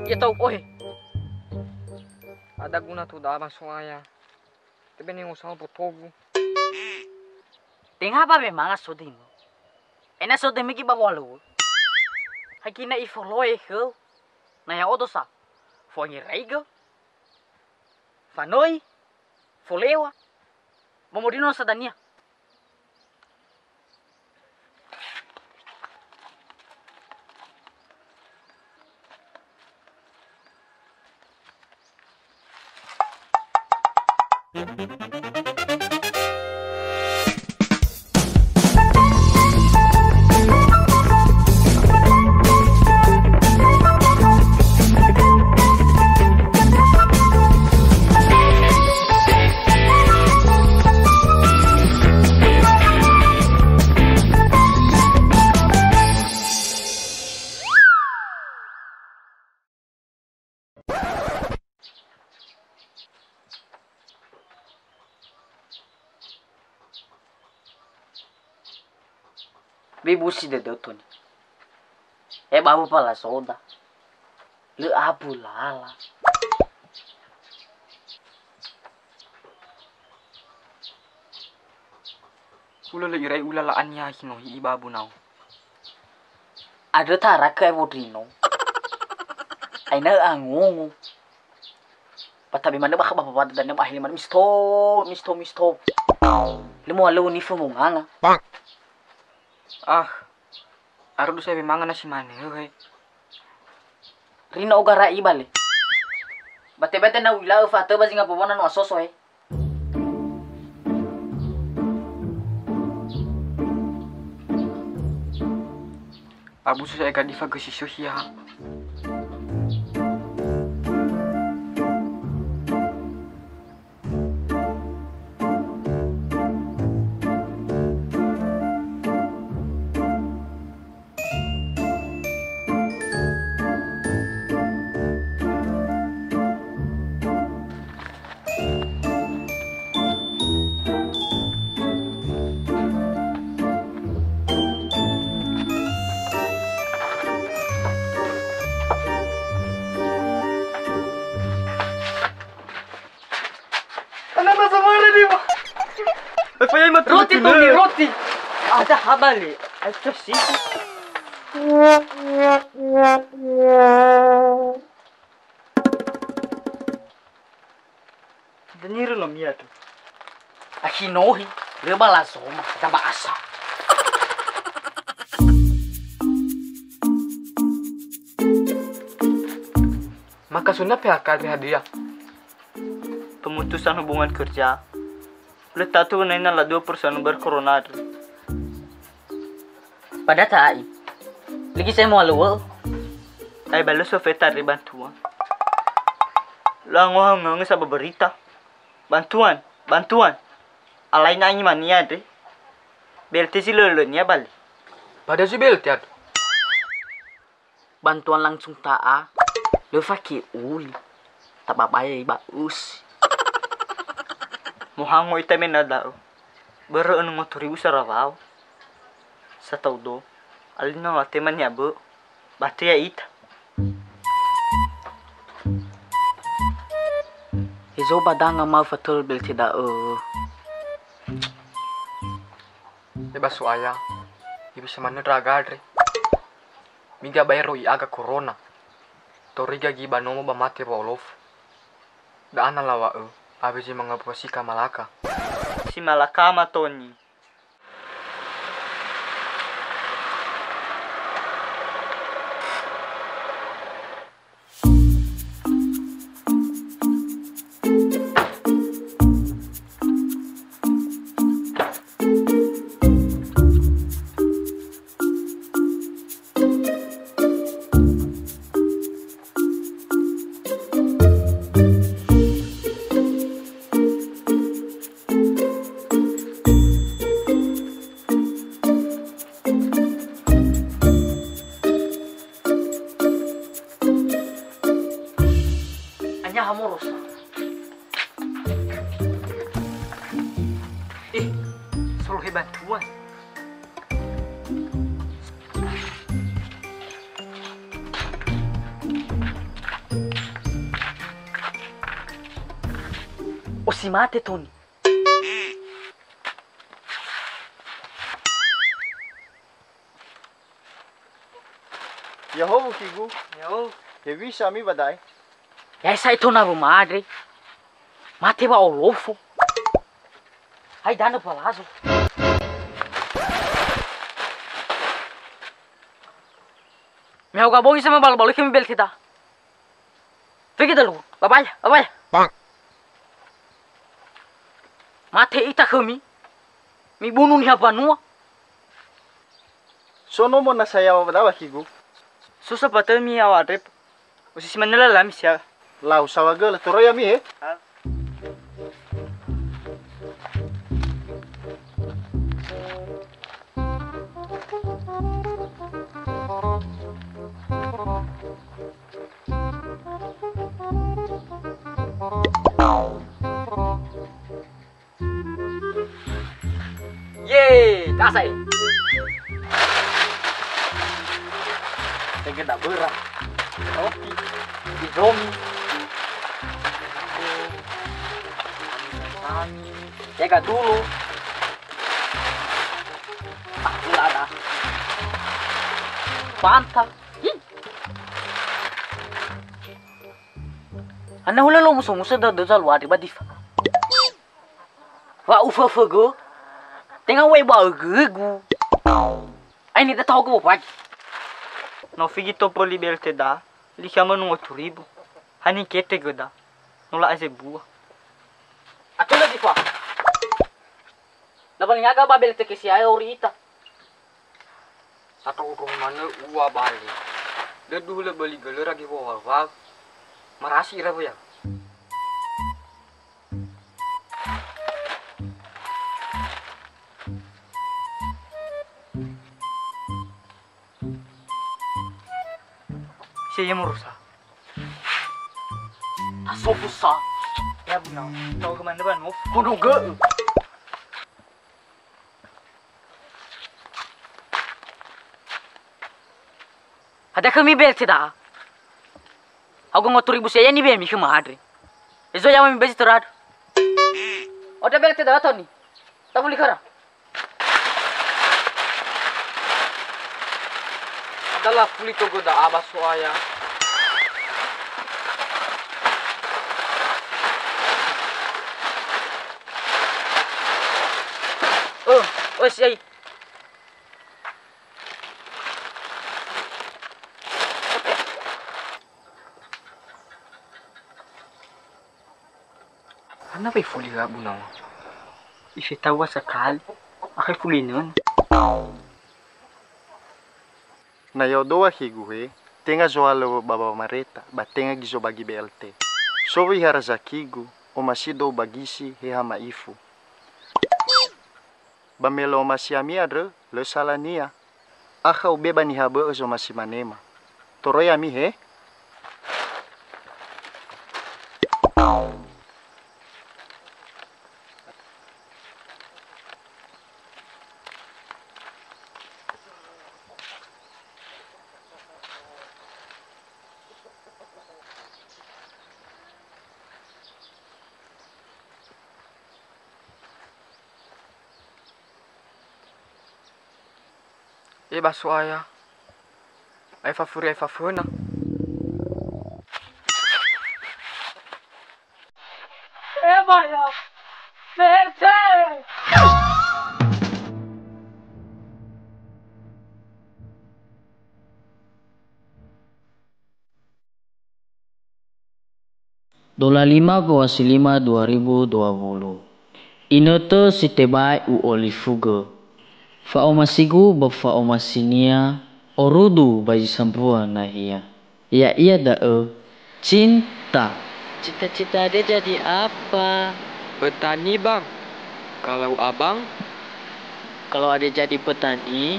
Ya tau, ohe. Ada guna tu da Bang Soaya. Tebe ni ngosau potogu. Tenga ba memang so dino. Ena so demegi ba walu. Hakina ifoloe kheu. Na ya odo sa. Foangi raigo. Fanoi. Folewa. Momodino sa dania. Bebusi dödöu toni. E babu pala soda. Lö abu lala. Hulö lö irai ula la'ania hinohi ibabu nau. Andrö tarakö ai wondrino. Aina angongo. Ba tabe manö bakha ba papa dania ba hele manö misto, misto, misto. Le moa lö nifu monganga. Ah. Aru du saya memang na si manö he. Rino oga ra'i bale. Bate-bate na uila'ö fatö ba zinga bobona no asoso he. Abu susah eka difa gesi sosia. Anana samara di, Pak. Apa yang mati? Roti, Toni, roti. Ada habale. Ayo sih. Daniru lo mia tu. Akinohi, reba la soma, kita bahasa. Maka sunda P H K hadia? Pemutusan hubungan kerja. Lö tatu wenehina la dua perusahaan ber corona andre. Pada ta'i. Ligi saya mau luwe. Ai balo so feta ri bantuan. Lo ngohonge sa berita. Bantuan, bantuan. Alai na imania andre. B L T si lölönia bali. Pada si B L T ad. Bantuan langsung ta'a, lö fake uli, tababae ba usi. Mohango ita mena da'ö, börö önö ngotu ribu sarawao. Sataudo, alina watema ni'abö'ö, ba tea ita. Hezo ba danga ma fatölö B L T da'ö. He ba So'aya, ya bisa manö ndra'aga andre. Miga baero i'aga korona. Toriga gi ba nomo ba mate wa'olofu. Da'a na lawa'ö, awö zi mangawua si kamalaka. Si malaka ma Toni. Anya hamorosa. Eh, solo hebat tuan. Si mate Toni. Ya'ahowu, Kigu. Ya'ahowu. Hewisa ami ba da'e? Ya'e sa'ae tou nawöma andre. Mate wa'olofo. Hai danö palazo. Me hauga bongi sama balo-balo khömi Belteda. Fege dalu, babaya, babaya. Bang. Mate ita khömi, mibunu niha banua. So nomo nasa yaŵa ba da'e, Kigu? Susa patö mi yaŵa andre. Usi si manö lalami sia. Lau saŵa gölö, toroi ami, he? Ha? Ye, kasai. Tege da böra. Roti. Indomie. Tega dulu. Ah, gula ada. Fanta. Ih. Ana hulö lo muso-muso dödö zalua andre ba Difa. Wa uföfögö, tenga u'ebua ögögu. Aini da tahu ke bopagi. No figi topoli Belteda, likha menungo turibu. Hani kete göda, no la'a zebua. Atulö Difa. Na paling aga ba Belteda ke siae ori ita. Sato u'otrohu manö ua bali. Dödu hulö böli gölöra ge wowau-wau. Marasi ira wöya. Sia ya murusa. Tasofu sa. Ya buna. Tau kemana ba nof? Hono gö. Hadia khömi Belteda? Hauga ngotu ribu sia yani bemi khöma andre. Ezo yama mi bezi toradu. Oda Belteda Toni. Tafuli khöra. Adalah fuli togo da'a ba So'aya. Oh, oh, si ai. Hana wefuli wa buna wa. Ifetaua sakali. Akhe fuli nön. Na ya'odo wa khögu he, tenga zohalöŵö ba wamareta, ba tenga gizo bagi B L T. So wöi harazakigu, omasido ubagisi he ha ma'ifu. Ba me lö omasi ami andrö, lö salania. Akha ube ba niha bö'ö zomasi manema. Toroi ami he? E ba So'aya, aefa furi aefa föna. Ebaya, mete! Dola lima Bawasi lima dua ribu dua puluh. Inötö si tebai u'olifugö. Fa'omasigu ba fa'omasinia, orudu ba zi sambua nahia. Ya'ia da'ö, cinta. Cita-cita ade jadi apa? Petani, Bang. Kalau Abang? Kalau ade jadi petani,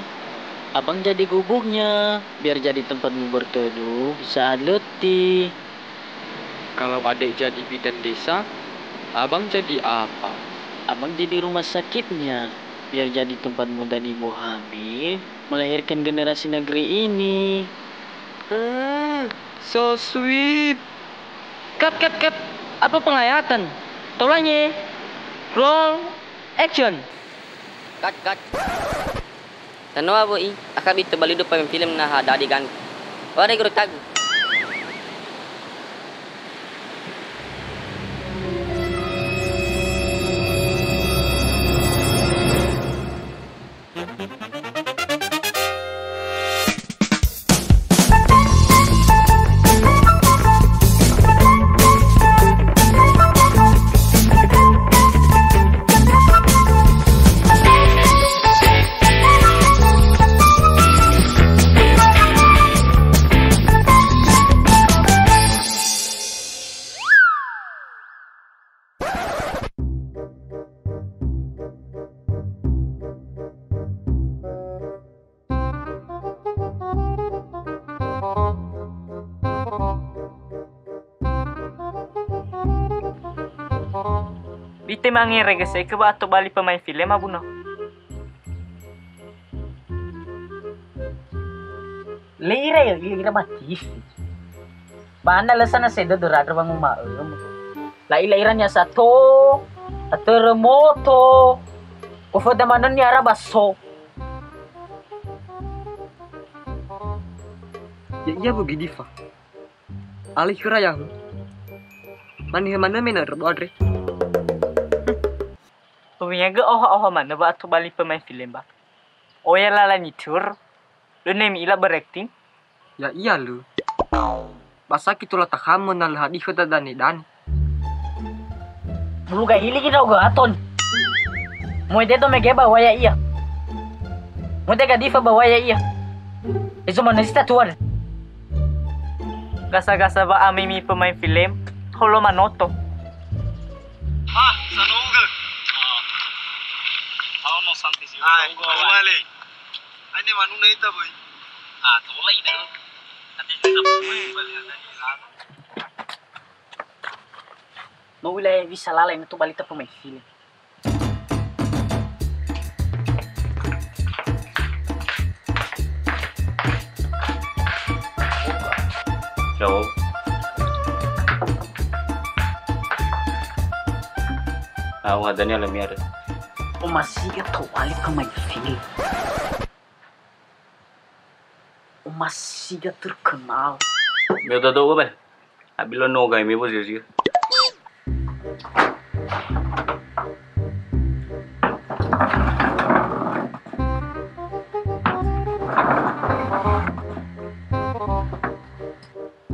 Abang jadi gubuknya, biar jadi tempatmu berteduh di saat letih. Kalau adek jadi bidan desa, Abang jadi apa? Abang jadi rumah sakitnya, biar jadi tempatmu dan ibu hamil melahirkan generasi negeri ini. Hmm, so sweet. Cut, cut, cut. Apa pengayatan? Tolange, roll, action. Cut, cut. Tanoa wö'i, akha bito balidu pemain film na ha dadi gandrö. Ore guru tagu. Bite mangerege sekö ba ato bali pemain film, Abu No. Le ira ya, le ira ba T V. Ba ana lö sana sedö döra-döra wanguma'ö. La'ila ira niasa to, atörö moto. Koföda manö niara ba so. Ya'ia wögi Difa. Alai khöra ya'ö. Manö manö me na rebo andre. Umiagö oha-oha manö ba ato bali pemain film ba. Oya lala nitur. Lö ne mi'ila berakting? Ya'ia lö. Ba sakit tola takhamö na lö hadia khöda dane-dane. Bulu gahili gita oga aton. Moe dedo mege ba waya ia. Moe dega Difa ba waya ia. Ezo manesi ta tuar. Gasa-gasa ba amimi pemain film, holo manoto. Ha, sanogö. Halo no santi si. Ai, ugo, ugo, wale. Ane manuna ita, boy. Ah, tola ina. Nanti kita balik nanti. No wilayah bisa lalai na to balita pemain film. Ciao. Au hadania lamiare. Omasiga to bali pemain film. Omasiga terkenal. Meu dado gue bal. Abilo no gai me bo zio zio.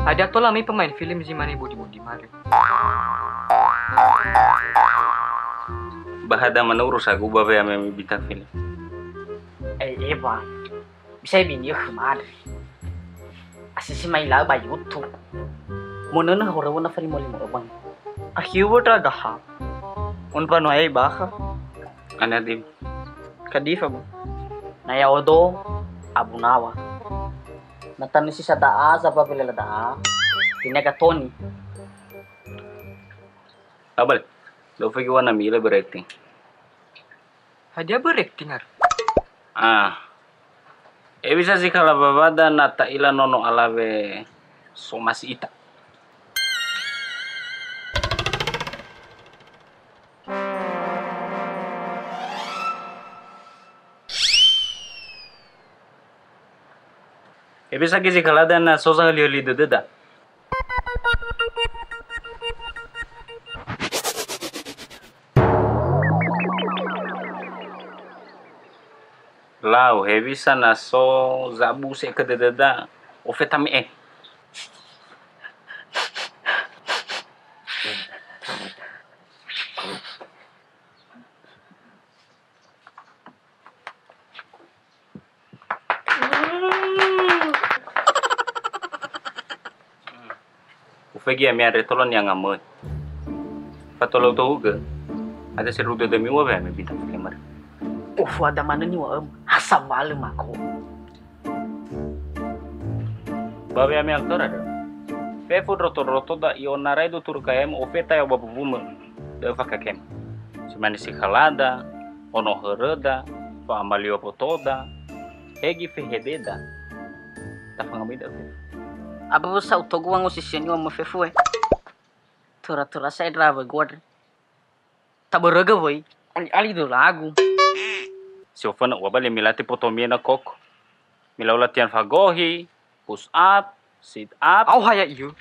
Hadia tola mi pemain film zi mane budi-budi mare. Bahada manurus aku babe ame bintang film. Eh, Eva. Bisa bini khö mare. Asisi mai lau ba YouTube. Monönö horöwö na falimo-limo öbang. Ahiu wötra gaha. Un panoai bakha. Anadim. Kadifa bu. Na ya odo Abu Nawa. Na tanisi sada'a zaba belela da'a. Ini aga Toni. Abal. Lo fegi wana mila berarti. Hadia berakting ar? Ah. E bisa si kala bawada na ta'ila nono alawe somasi ita. E bisa gi si kalada na so sahöli-höli dödöda. Lau, hewisa na so zabuse khö dödöda, ofeta me'e. Ufegi ami andre tolo nianga möi. Fatolo tohugö. Ada seru dödömi ua we ami bintang film are. Ufu ada manö niŵa'öm, ha sawalö mako. Ba we ami aktora dö. Fefu ndroto-ndrotoda i'onarai duturu K M ofeta ya ba bubumö. Döfa K M. Si mane si khalada, ono höröda, fa'amalio botoda, hegi fehededa. Tafangamida fefu. Aba wösa utogu wangosisioni wa mö fefu e. Tora-tora sa'e ndra wögu andre. Tabörögö wöi, ali-ali dölagu. Si oföna ua bali milati potomie na koko. Milau latihan fagohi, push up, sit up. Aoha ya'ia.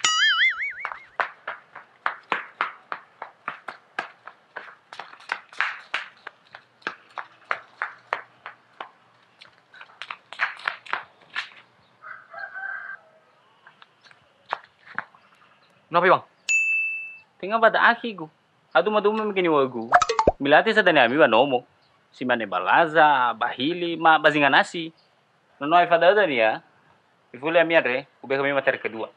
Napa, Bang? Tenga ba da'akhigu. Aduma-duma mege niŵa'ögu. Milati sa dania ami ba nomo. Si mane ba laza, ba hili, ma ba zinga nasi. Nono aefa da'ö dania. Ifuli ami andre, ube khömi materi kedua.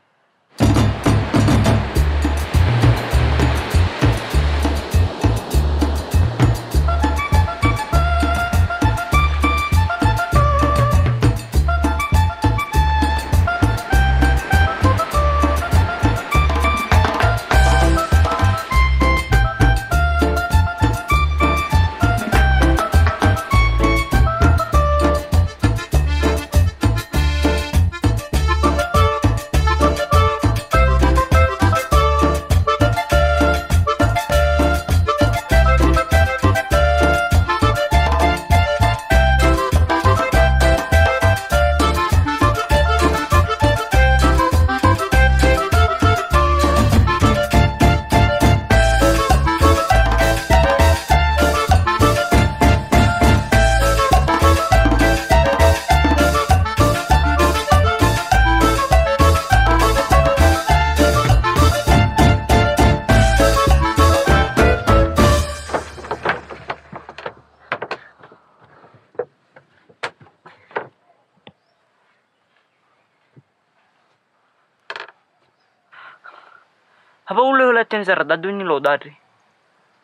Haba ulö latihan zaradadu ni lo dare.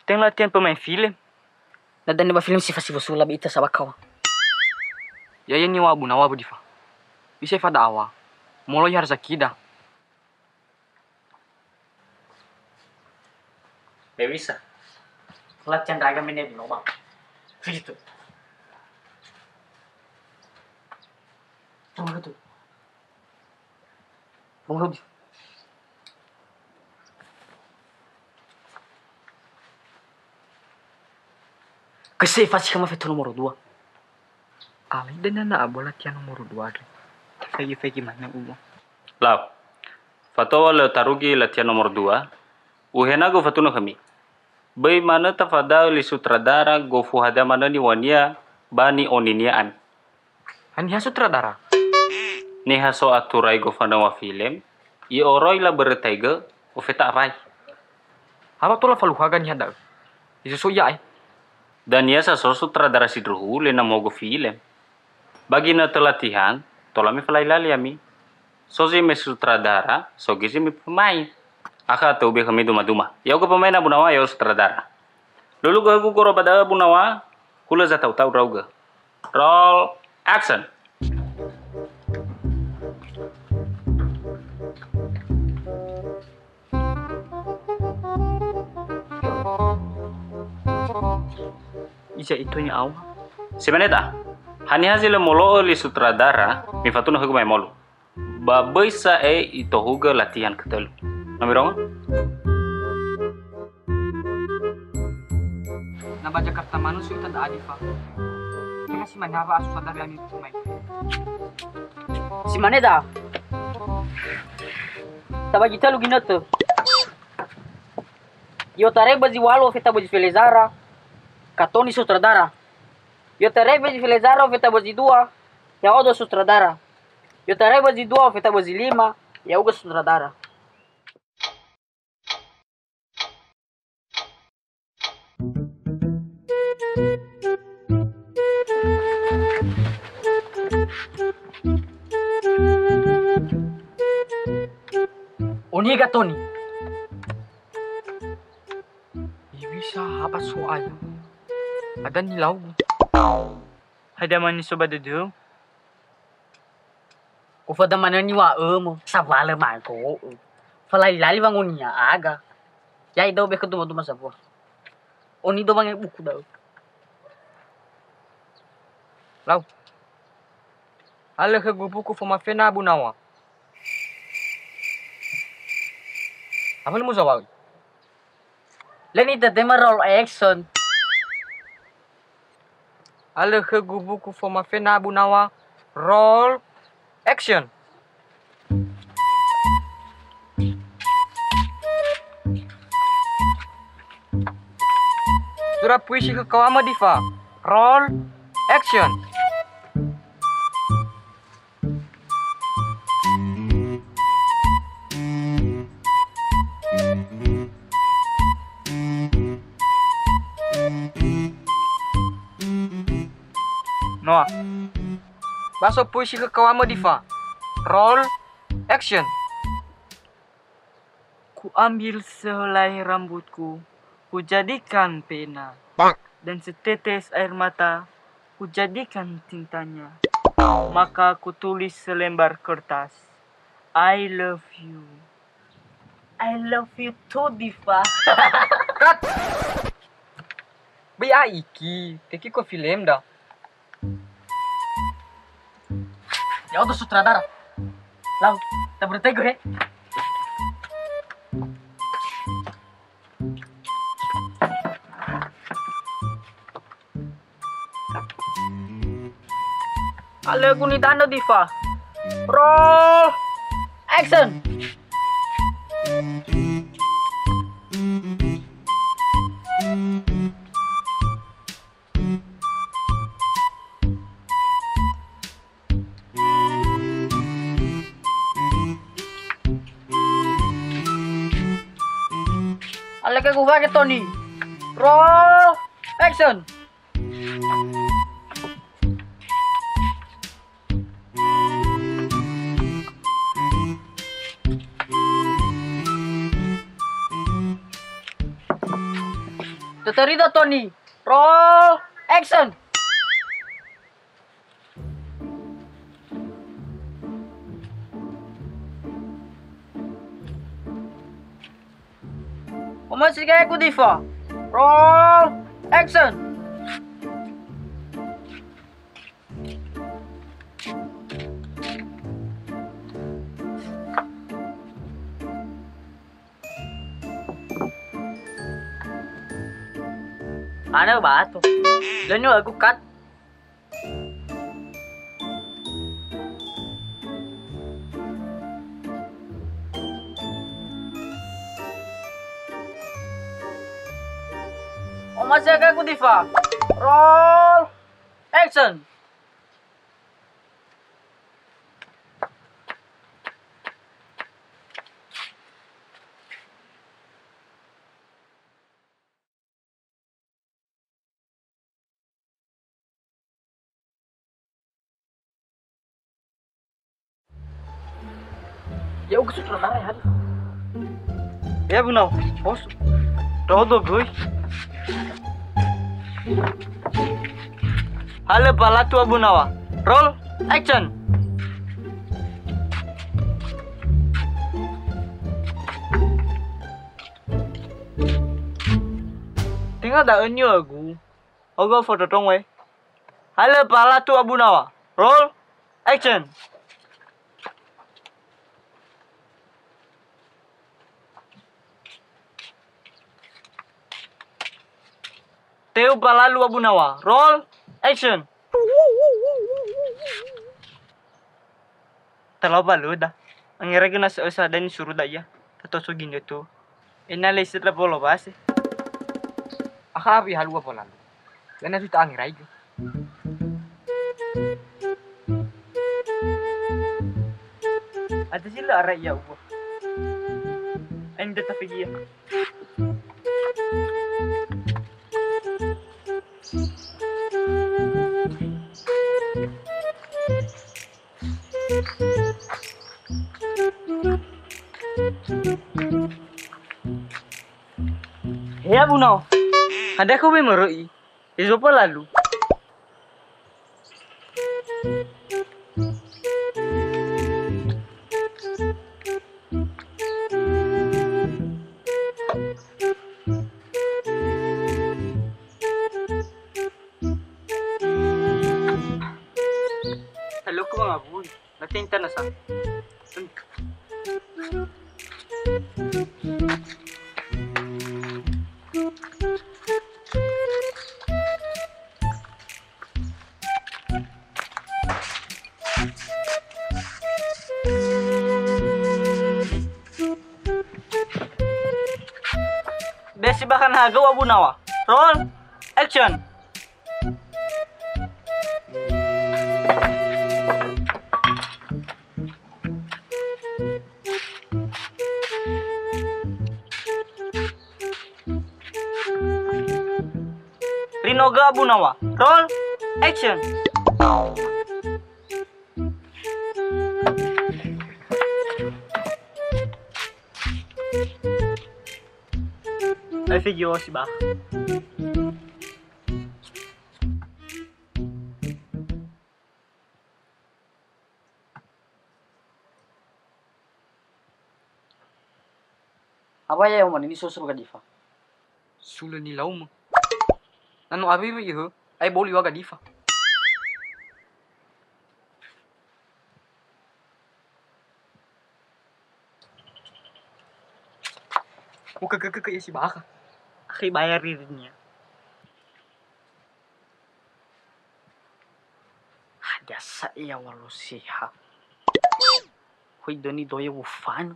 Teng latihan pemain film. Na dania ba film si fasi wosula be ita sawa kawa. Ya'ia niŵa'ö Abu Nawa bödifa. Bisa ifada'awa. Moloi harza kida. Nggak bisa. Latihan raga mene di lobang. Begitu. Tunggu tu. Tunggu tu. Kesei fasi kama fetu nomor dua. Alai dania na abola tia nomor dua andre. Faigi-faigi manö uwa. Lau. Fatua wa lö tarugi latihan nomor dua, uhenagö ufatunö khömi. Böi manö tafada'ö li sutradara gofu hadia manö niŵa'önia ba ni'oninia ami. Haniha sutradara? Niha so atura igofanöŵa film, i'oroi labörötaigö, ofeta awai. Haba tola faluhaga niha da'ö. Isoso ia'e. Dania sa so sutradara sindruhu lö na muhogö film. Ba ginötö latihan, tola mifalali-lali ami. So zi me sutradara, so göi zi me pemain. Akha tö ube khömi duma-duma. Ya'ugö pemain Abu Nawa, ya'o sutradara. Lulu gö högu goro ba da'ö Abu Nawa, hulö zata'u-ta'u ndra'ugö. Roll action. Iza ito ni'awa. Si mane ta, haniha zi lö molo'ö li sutradara, mifatunö högu ma'emolu. Ba böi sa'ae itohugö latihan ketölu. No mirongo? Na ba Jakarta manö so ita da'a difa. Tenga si mane hawa asu sadari ami pemain. Si mane da. Tabagi tölu ginötö. I'otarai ba zi ŵalu ofeta ba zi felezara, Katoni sutradara. I'otarai ba zi felezara ofeta ba zi dua, ya'odo sutradara. I'otarai ba zi dua ofeta ba zi lima, ya'ugö sutradara. Oni Katoni. Bisa apa soal? Ada nilau. Ada manis sobat duduk. Ufada manö niŵa'ömö, sawalö mago'ö. Falali-lali wangonia aga. Ya'e da'ö bekö duma-duma sambua. Oni do wange buku da'ö. Lau. Alö khögu buku fomafena Abu Nawa. Apa lö muzawai? Lö nitetema roll action. Alö khögu buku fomafena Abu Nawa. Roll action. Sura puisi khö kawamö Difa. Roll action. Noa. Baso puisi khö kawamö Difa. Roll action. Ku ambil sehelai rambutku, ku jadikan pena. Dan setetes air mata, ku jadikan tintanya. Maka ku tulis selembar kertas, "I love you." I love you too, Difa. Cut! Böi aiki, teki ko film da. Ya'odo sutradara. Lau, tabertego he. Alö guni danö Difa. Roll action. Aleke gufake Toni. Roll action. Tötörido Toni. Roll action. Omasi gaeku Difa. Roll action. Ana batu. Lönyo aku cut. Omasi gaeku Difa. Roll action. Ya, uga sutradara ya, Hadi. Ya, Abu Nawa. Bos. Dodo, boy. Halo, palatu Abu Nawa. Roll, action. Tenga da'ö niögu. Ogo foto tongwe. Halo, palatu Abu Nawa. Roll, action. Teu palalu Abu Nawa. Roll, action. Talau baluda. Angera gena se'osa dan suruh da iya. Tatoso gini tu. Ena lesi la polo base. Aha abi halua polalu. Lena tu ta angerai ge. Ada sila arai ya uwa. Ain tetap ya. He Abu Nawa, hadia ko be mörö'i? Ezopa lalu. Hello, ku mangawuli. Nanti internet sa. Sibakan hagau Abu Nawa. Roll, action. Rinoga Abu Nawa. Roll, action. Live video si ba. Apa ya, Oman, ini suruh-suruh Gadifa? Sule nilaumö. Na no awéwé ihö, ae boli wa Gadifa. Ukekekeke'e si bakha. Akhi bayar dirinya. Hadia sa'ae ya walo seha. Hoi döni doya wufanö.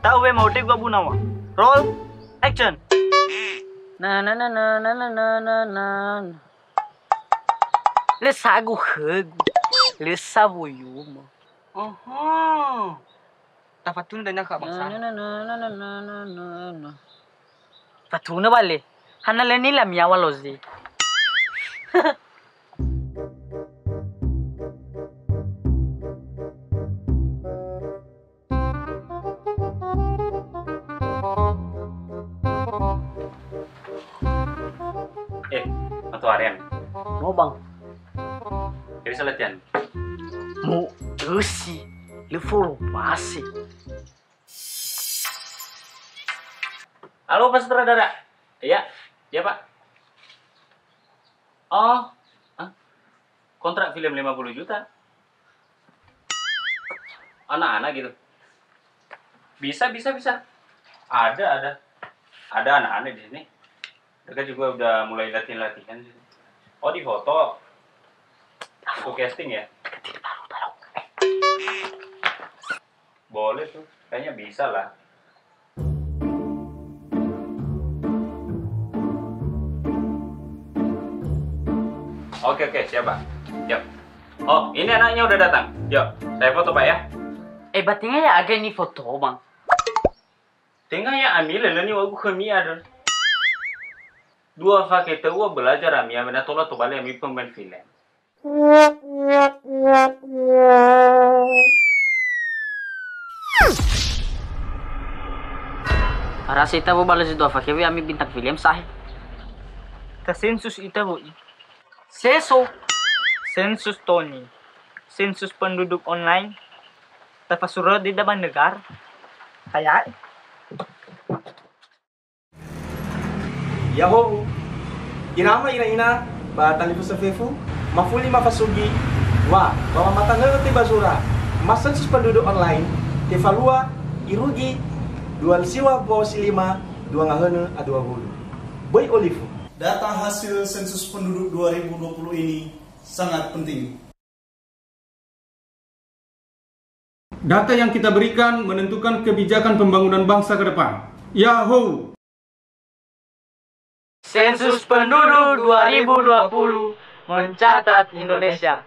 Ta'uwe ma'ote gua Abu Nawa. Roll, action. Na, na, na, na. Lö sagu khögu. Lö sawoyumö. Oho. Tafatunö dania khö Abang Sara. Na, na, na. Fatunö bale. Hana lö nila miawa lozi. Eh, mato Aryan. No, Bang. Jadi bisa latihan. Mu esi, le follow masih. Halo, Pak Sutradara. Iya, iya, Pak. Oh, hah? Kontrak film lima puluh juta? Anak-anak gitu? Bisa, bisa, bisa. Ada, ada. Ada anak-anak di sini. Mereka juga udah mulai latihan-latihan sih. Oh, di foto. Untuk casting ya? Boleh tuh, kayaknya bisa lah. Oke, oke, siap, Pak. Yuk. Oh, ini anaknya udah datang. Yuk, saya foto, Pak, ya. Eh, berarti nggak ya aga ini foto, Bang? Tenga ya ami leleni wagu khömi ada. Dua fake taua belajar ami, ami na tola tobali ami pemain film. Arasa ita wo bala zi dua fake we ami bintang film sahe. Tasensus ita wo'i. Seso. Sensus toni. Sensus penduduk online. Tafasurö di daban negar. Kayae. Ya'ahowu, ira ama ira ina ba talifusö fefu, mafuli mafasugi, wa, ba mamatangö'ö tebazura, ma sensus penduduk online, tefalua, irugi, dua siwa mbo si lima, dua ngahönö a dua wulu. Böi olifu. Data hasil sensus penduduk dua ribu dua puluh ini sangat penting. Data yang kita berikan menentukan kebijakan pembangunan bangsa ke depan. Yahoo! Sensus penduduk dua ribu dua puluh mencatat Indonesia.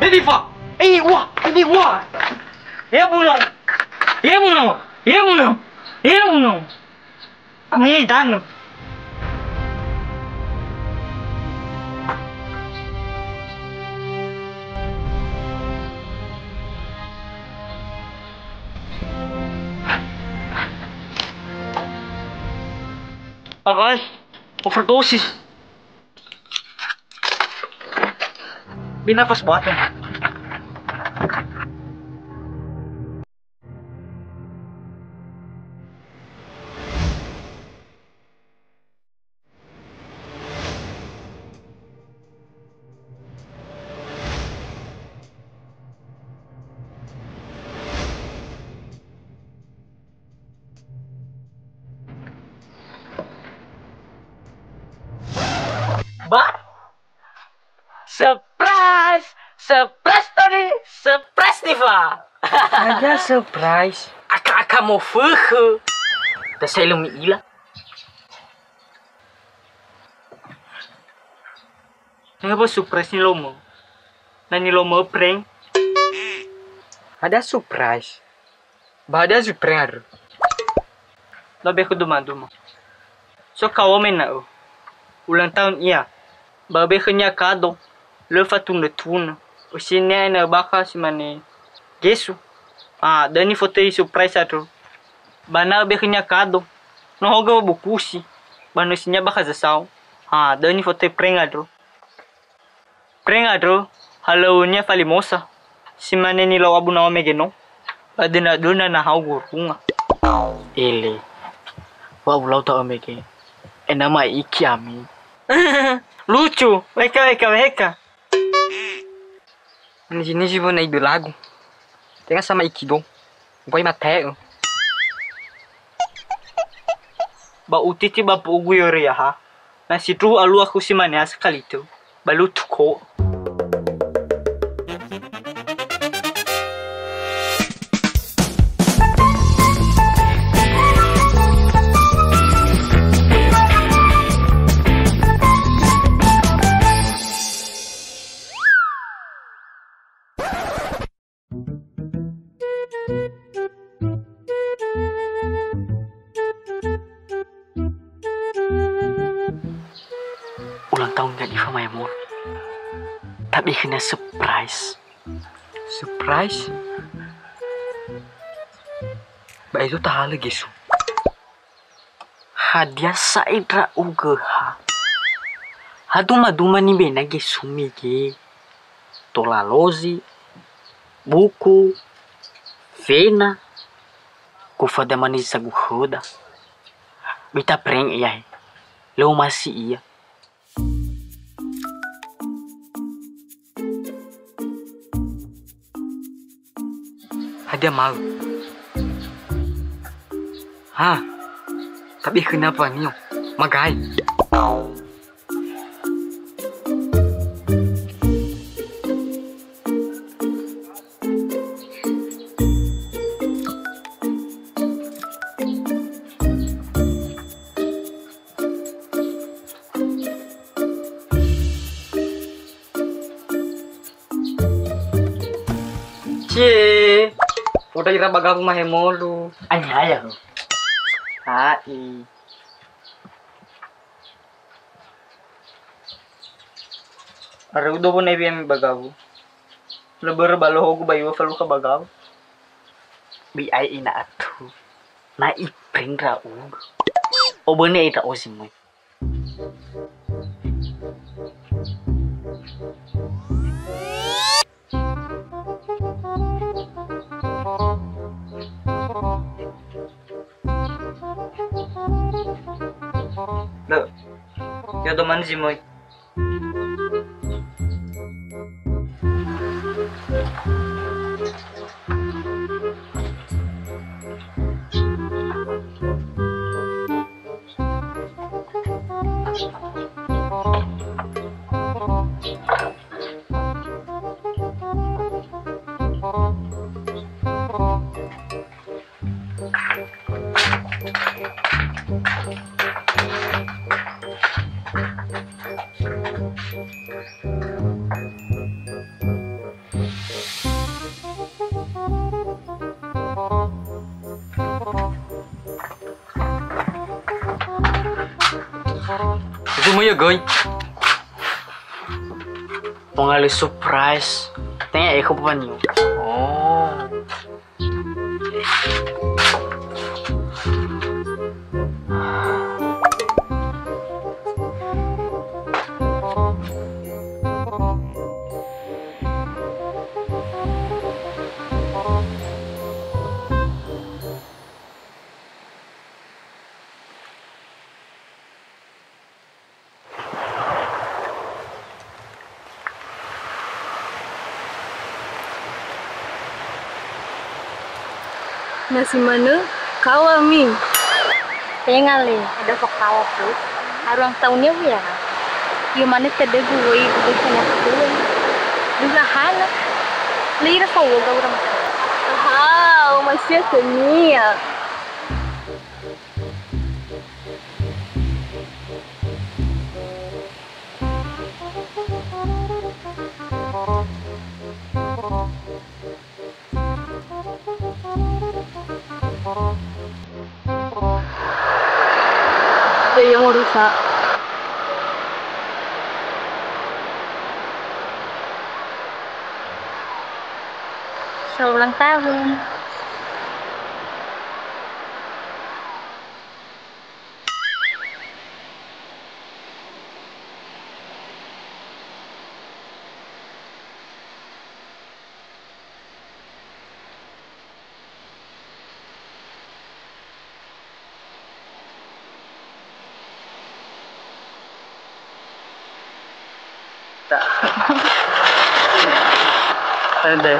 Ini, Pak. Ini, wah, ini, wah. Ya, bulan. Ya, bulan. Ya, bulan. Ya, bulan. Ini danö. Awas, overdosis. Bina pas buatnya. Ba, surprise, surprise Toni, surprise Diva. Ada surprise. Aka-aka mo fekhe. Dasai lo mi'ila. Tenga ba surprise nilomo. Na nilomo prank. Ada surprise. Ba ada surprise. Lo be khuduma-duma. So kawo mena'o. Ulang tahun ia. Ba be khönia kado. Lö fatundrö-tundrö. Usinia ena'ö bakha si mane gesu. Ah, döni fotoi surprise andro. Ba na be khönia kado. No hogö bukusi. Ba no sinia bakha zasao. Ah, döni fotoi prank andro. Prank andro, halöŵönia falimosa. Si mane nilau abu nawa mege no. Ba döna-döna nahau gurunga. Ele. Wa ulau ta'ö mege. Enama iki ami. Lucu. Weka, weka, weka. Nizi-nizi wö na idö lagu. Tenga sama iki do. Ubai mate'ö. Ba utiti ba pu'ugu yoriaha. Na sindruhu alua khusi mane ha sekali tö. Ba lutu ko. Ulang tahun Kak Diva maemon. Tabe khönia surprise. Surprise? Ba ezo tahalö gesu. Hadia sa'e ndra'ugö ha? Ha duma-duma nibena gesu mege. Tola lozi, buku, fena, gofu hadia mane zi sagu khöda. Bita prank ia he. Lö omasi ia. Hadia mau? Ha, tabe khönia mbanio. Magae. Cie, uda ira ba gawu mahemolu. Anyaya ho. Ha'i. Are udo bo nebi ami ba gawu. Lebere ba lohogu ba iwa falukha ba gawu. Bi ai ina atu. Na iprank ndra'ugö. Oböne ita ozi moi. Lö, yodo mane zi möi. Itu mau ya, Goy. Mau ngalih surprise. Tanya eko apa nih? Oh. Na si manö, kaoami. Tenga le, ada fakawa fu. Aruang taun ya, ya. Iyo mane tedegu woi, woi tanya kue. Dua hana. Lira fa wo gaura mata. Aha, o masia kenia. Iya, morusa. Selamat ulang tahun. Ta. Ede.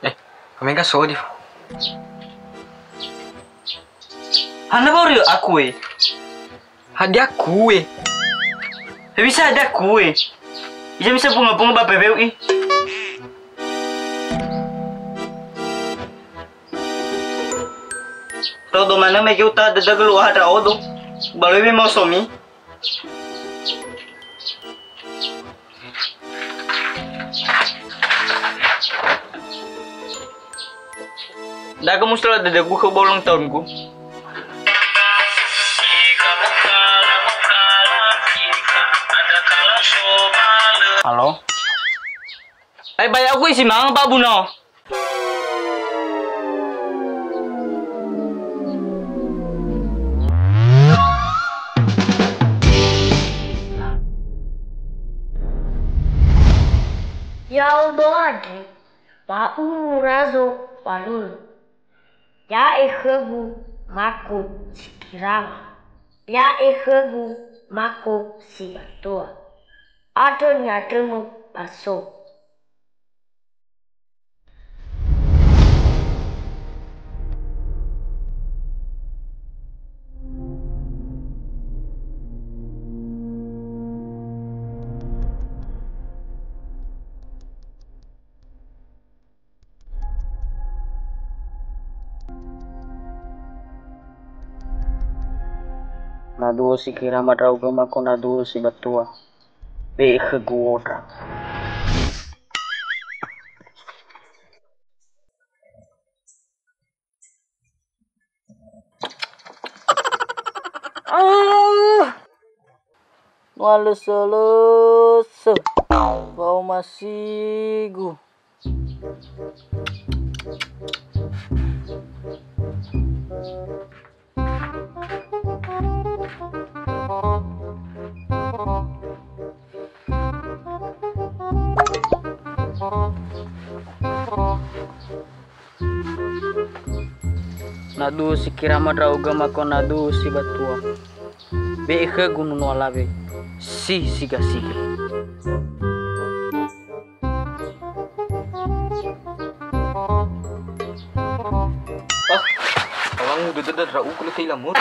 Eh, kami kan sodi. Hana baru aku eh. Hadia kue? He bisa hadia kue? Bisa bisa bunga-bunga ba beweu i. Todo mana mege uta dada gelu hada odo. Baloi me mosomi. Da'a musola dödögu khö ulang tahungu. Halo? Ai, ba ya'agu isi manga ba abuna. Ya'odo andre, ba uwu razo falulu. Ya'e khögu mako si kirama. Ya'e khögu mako si batua. Andrö ni'andrömö ba so. Na duo si kirama ndra'ugö mako na duo si batua. Be'e khögu uwondra. Ah! Nu'alösö-lösö wa'omasigu. Na duo si kirama ndra'ugö mako na duo si batua. Be'e khögu nono alawe si siga-siga. Ah, awangu dödöda ndra'ugö lö teila mur.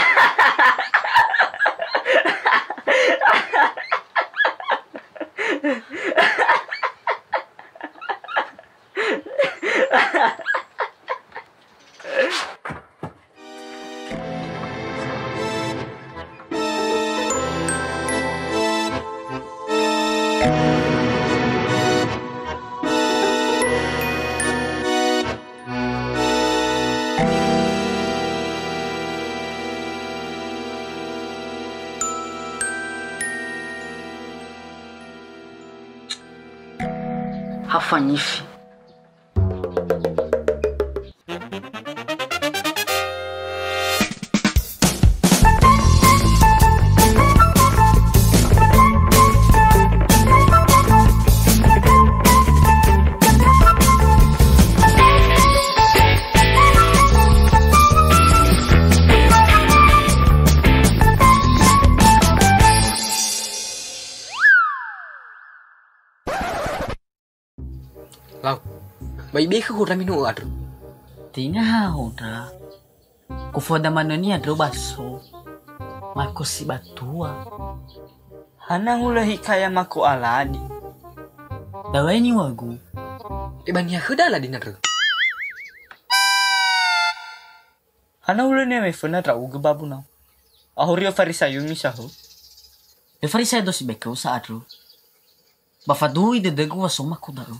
Ha fangifi. Lau, ba ibe'e khögu hondra mino'ö andrö. Tenga ha hondra. Kufoda manö ni'andrö ba so. Mako si batua. Hana hulö hikaya mako aladi. Dawai niŵa'ögu. Ebania khöda aladi nandrö. Hana hulö niŵa'ö föna ndra'ugö ba abunau. Ahorio Farisayo misahö. Yo Farisayo do si bekeu sa andrö. Ba faduhu idödögu wa so mako da'ö.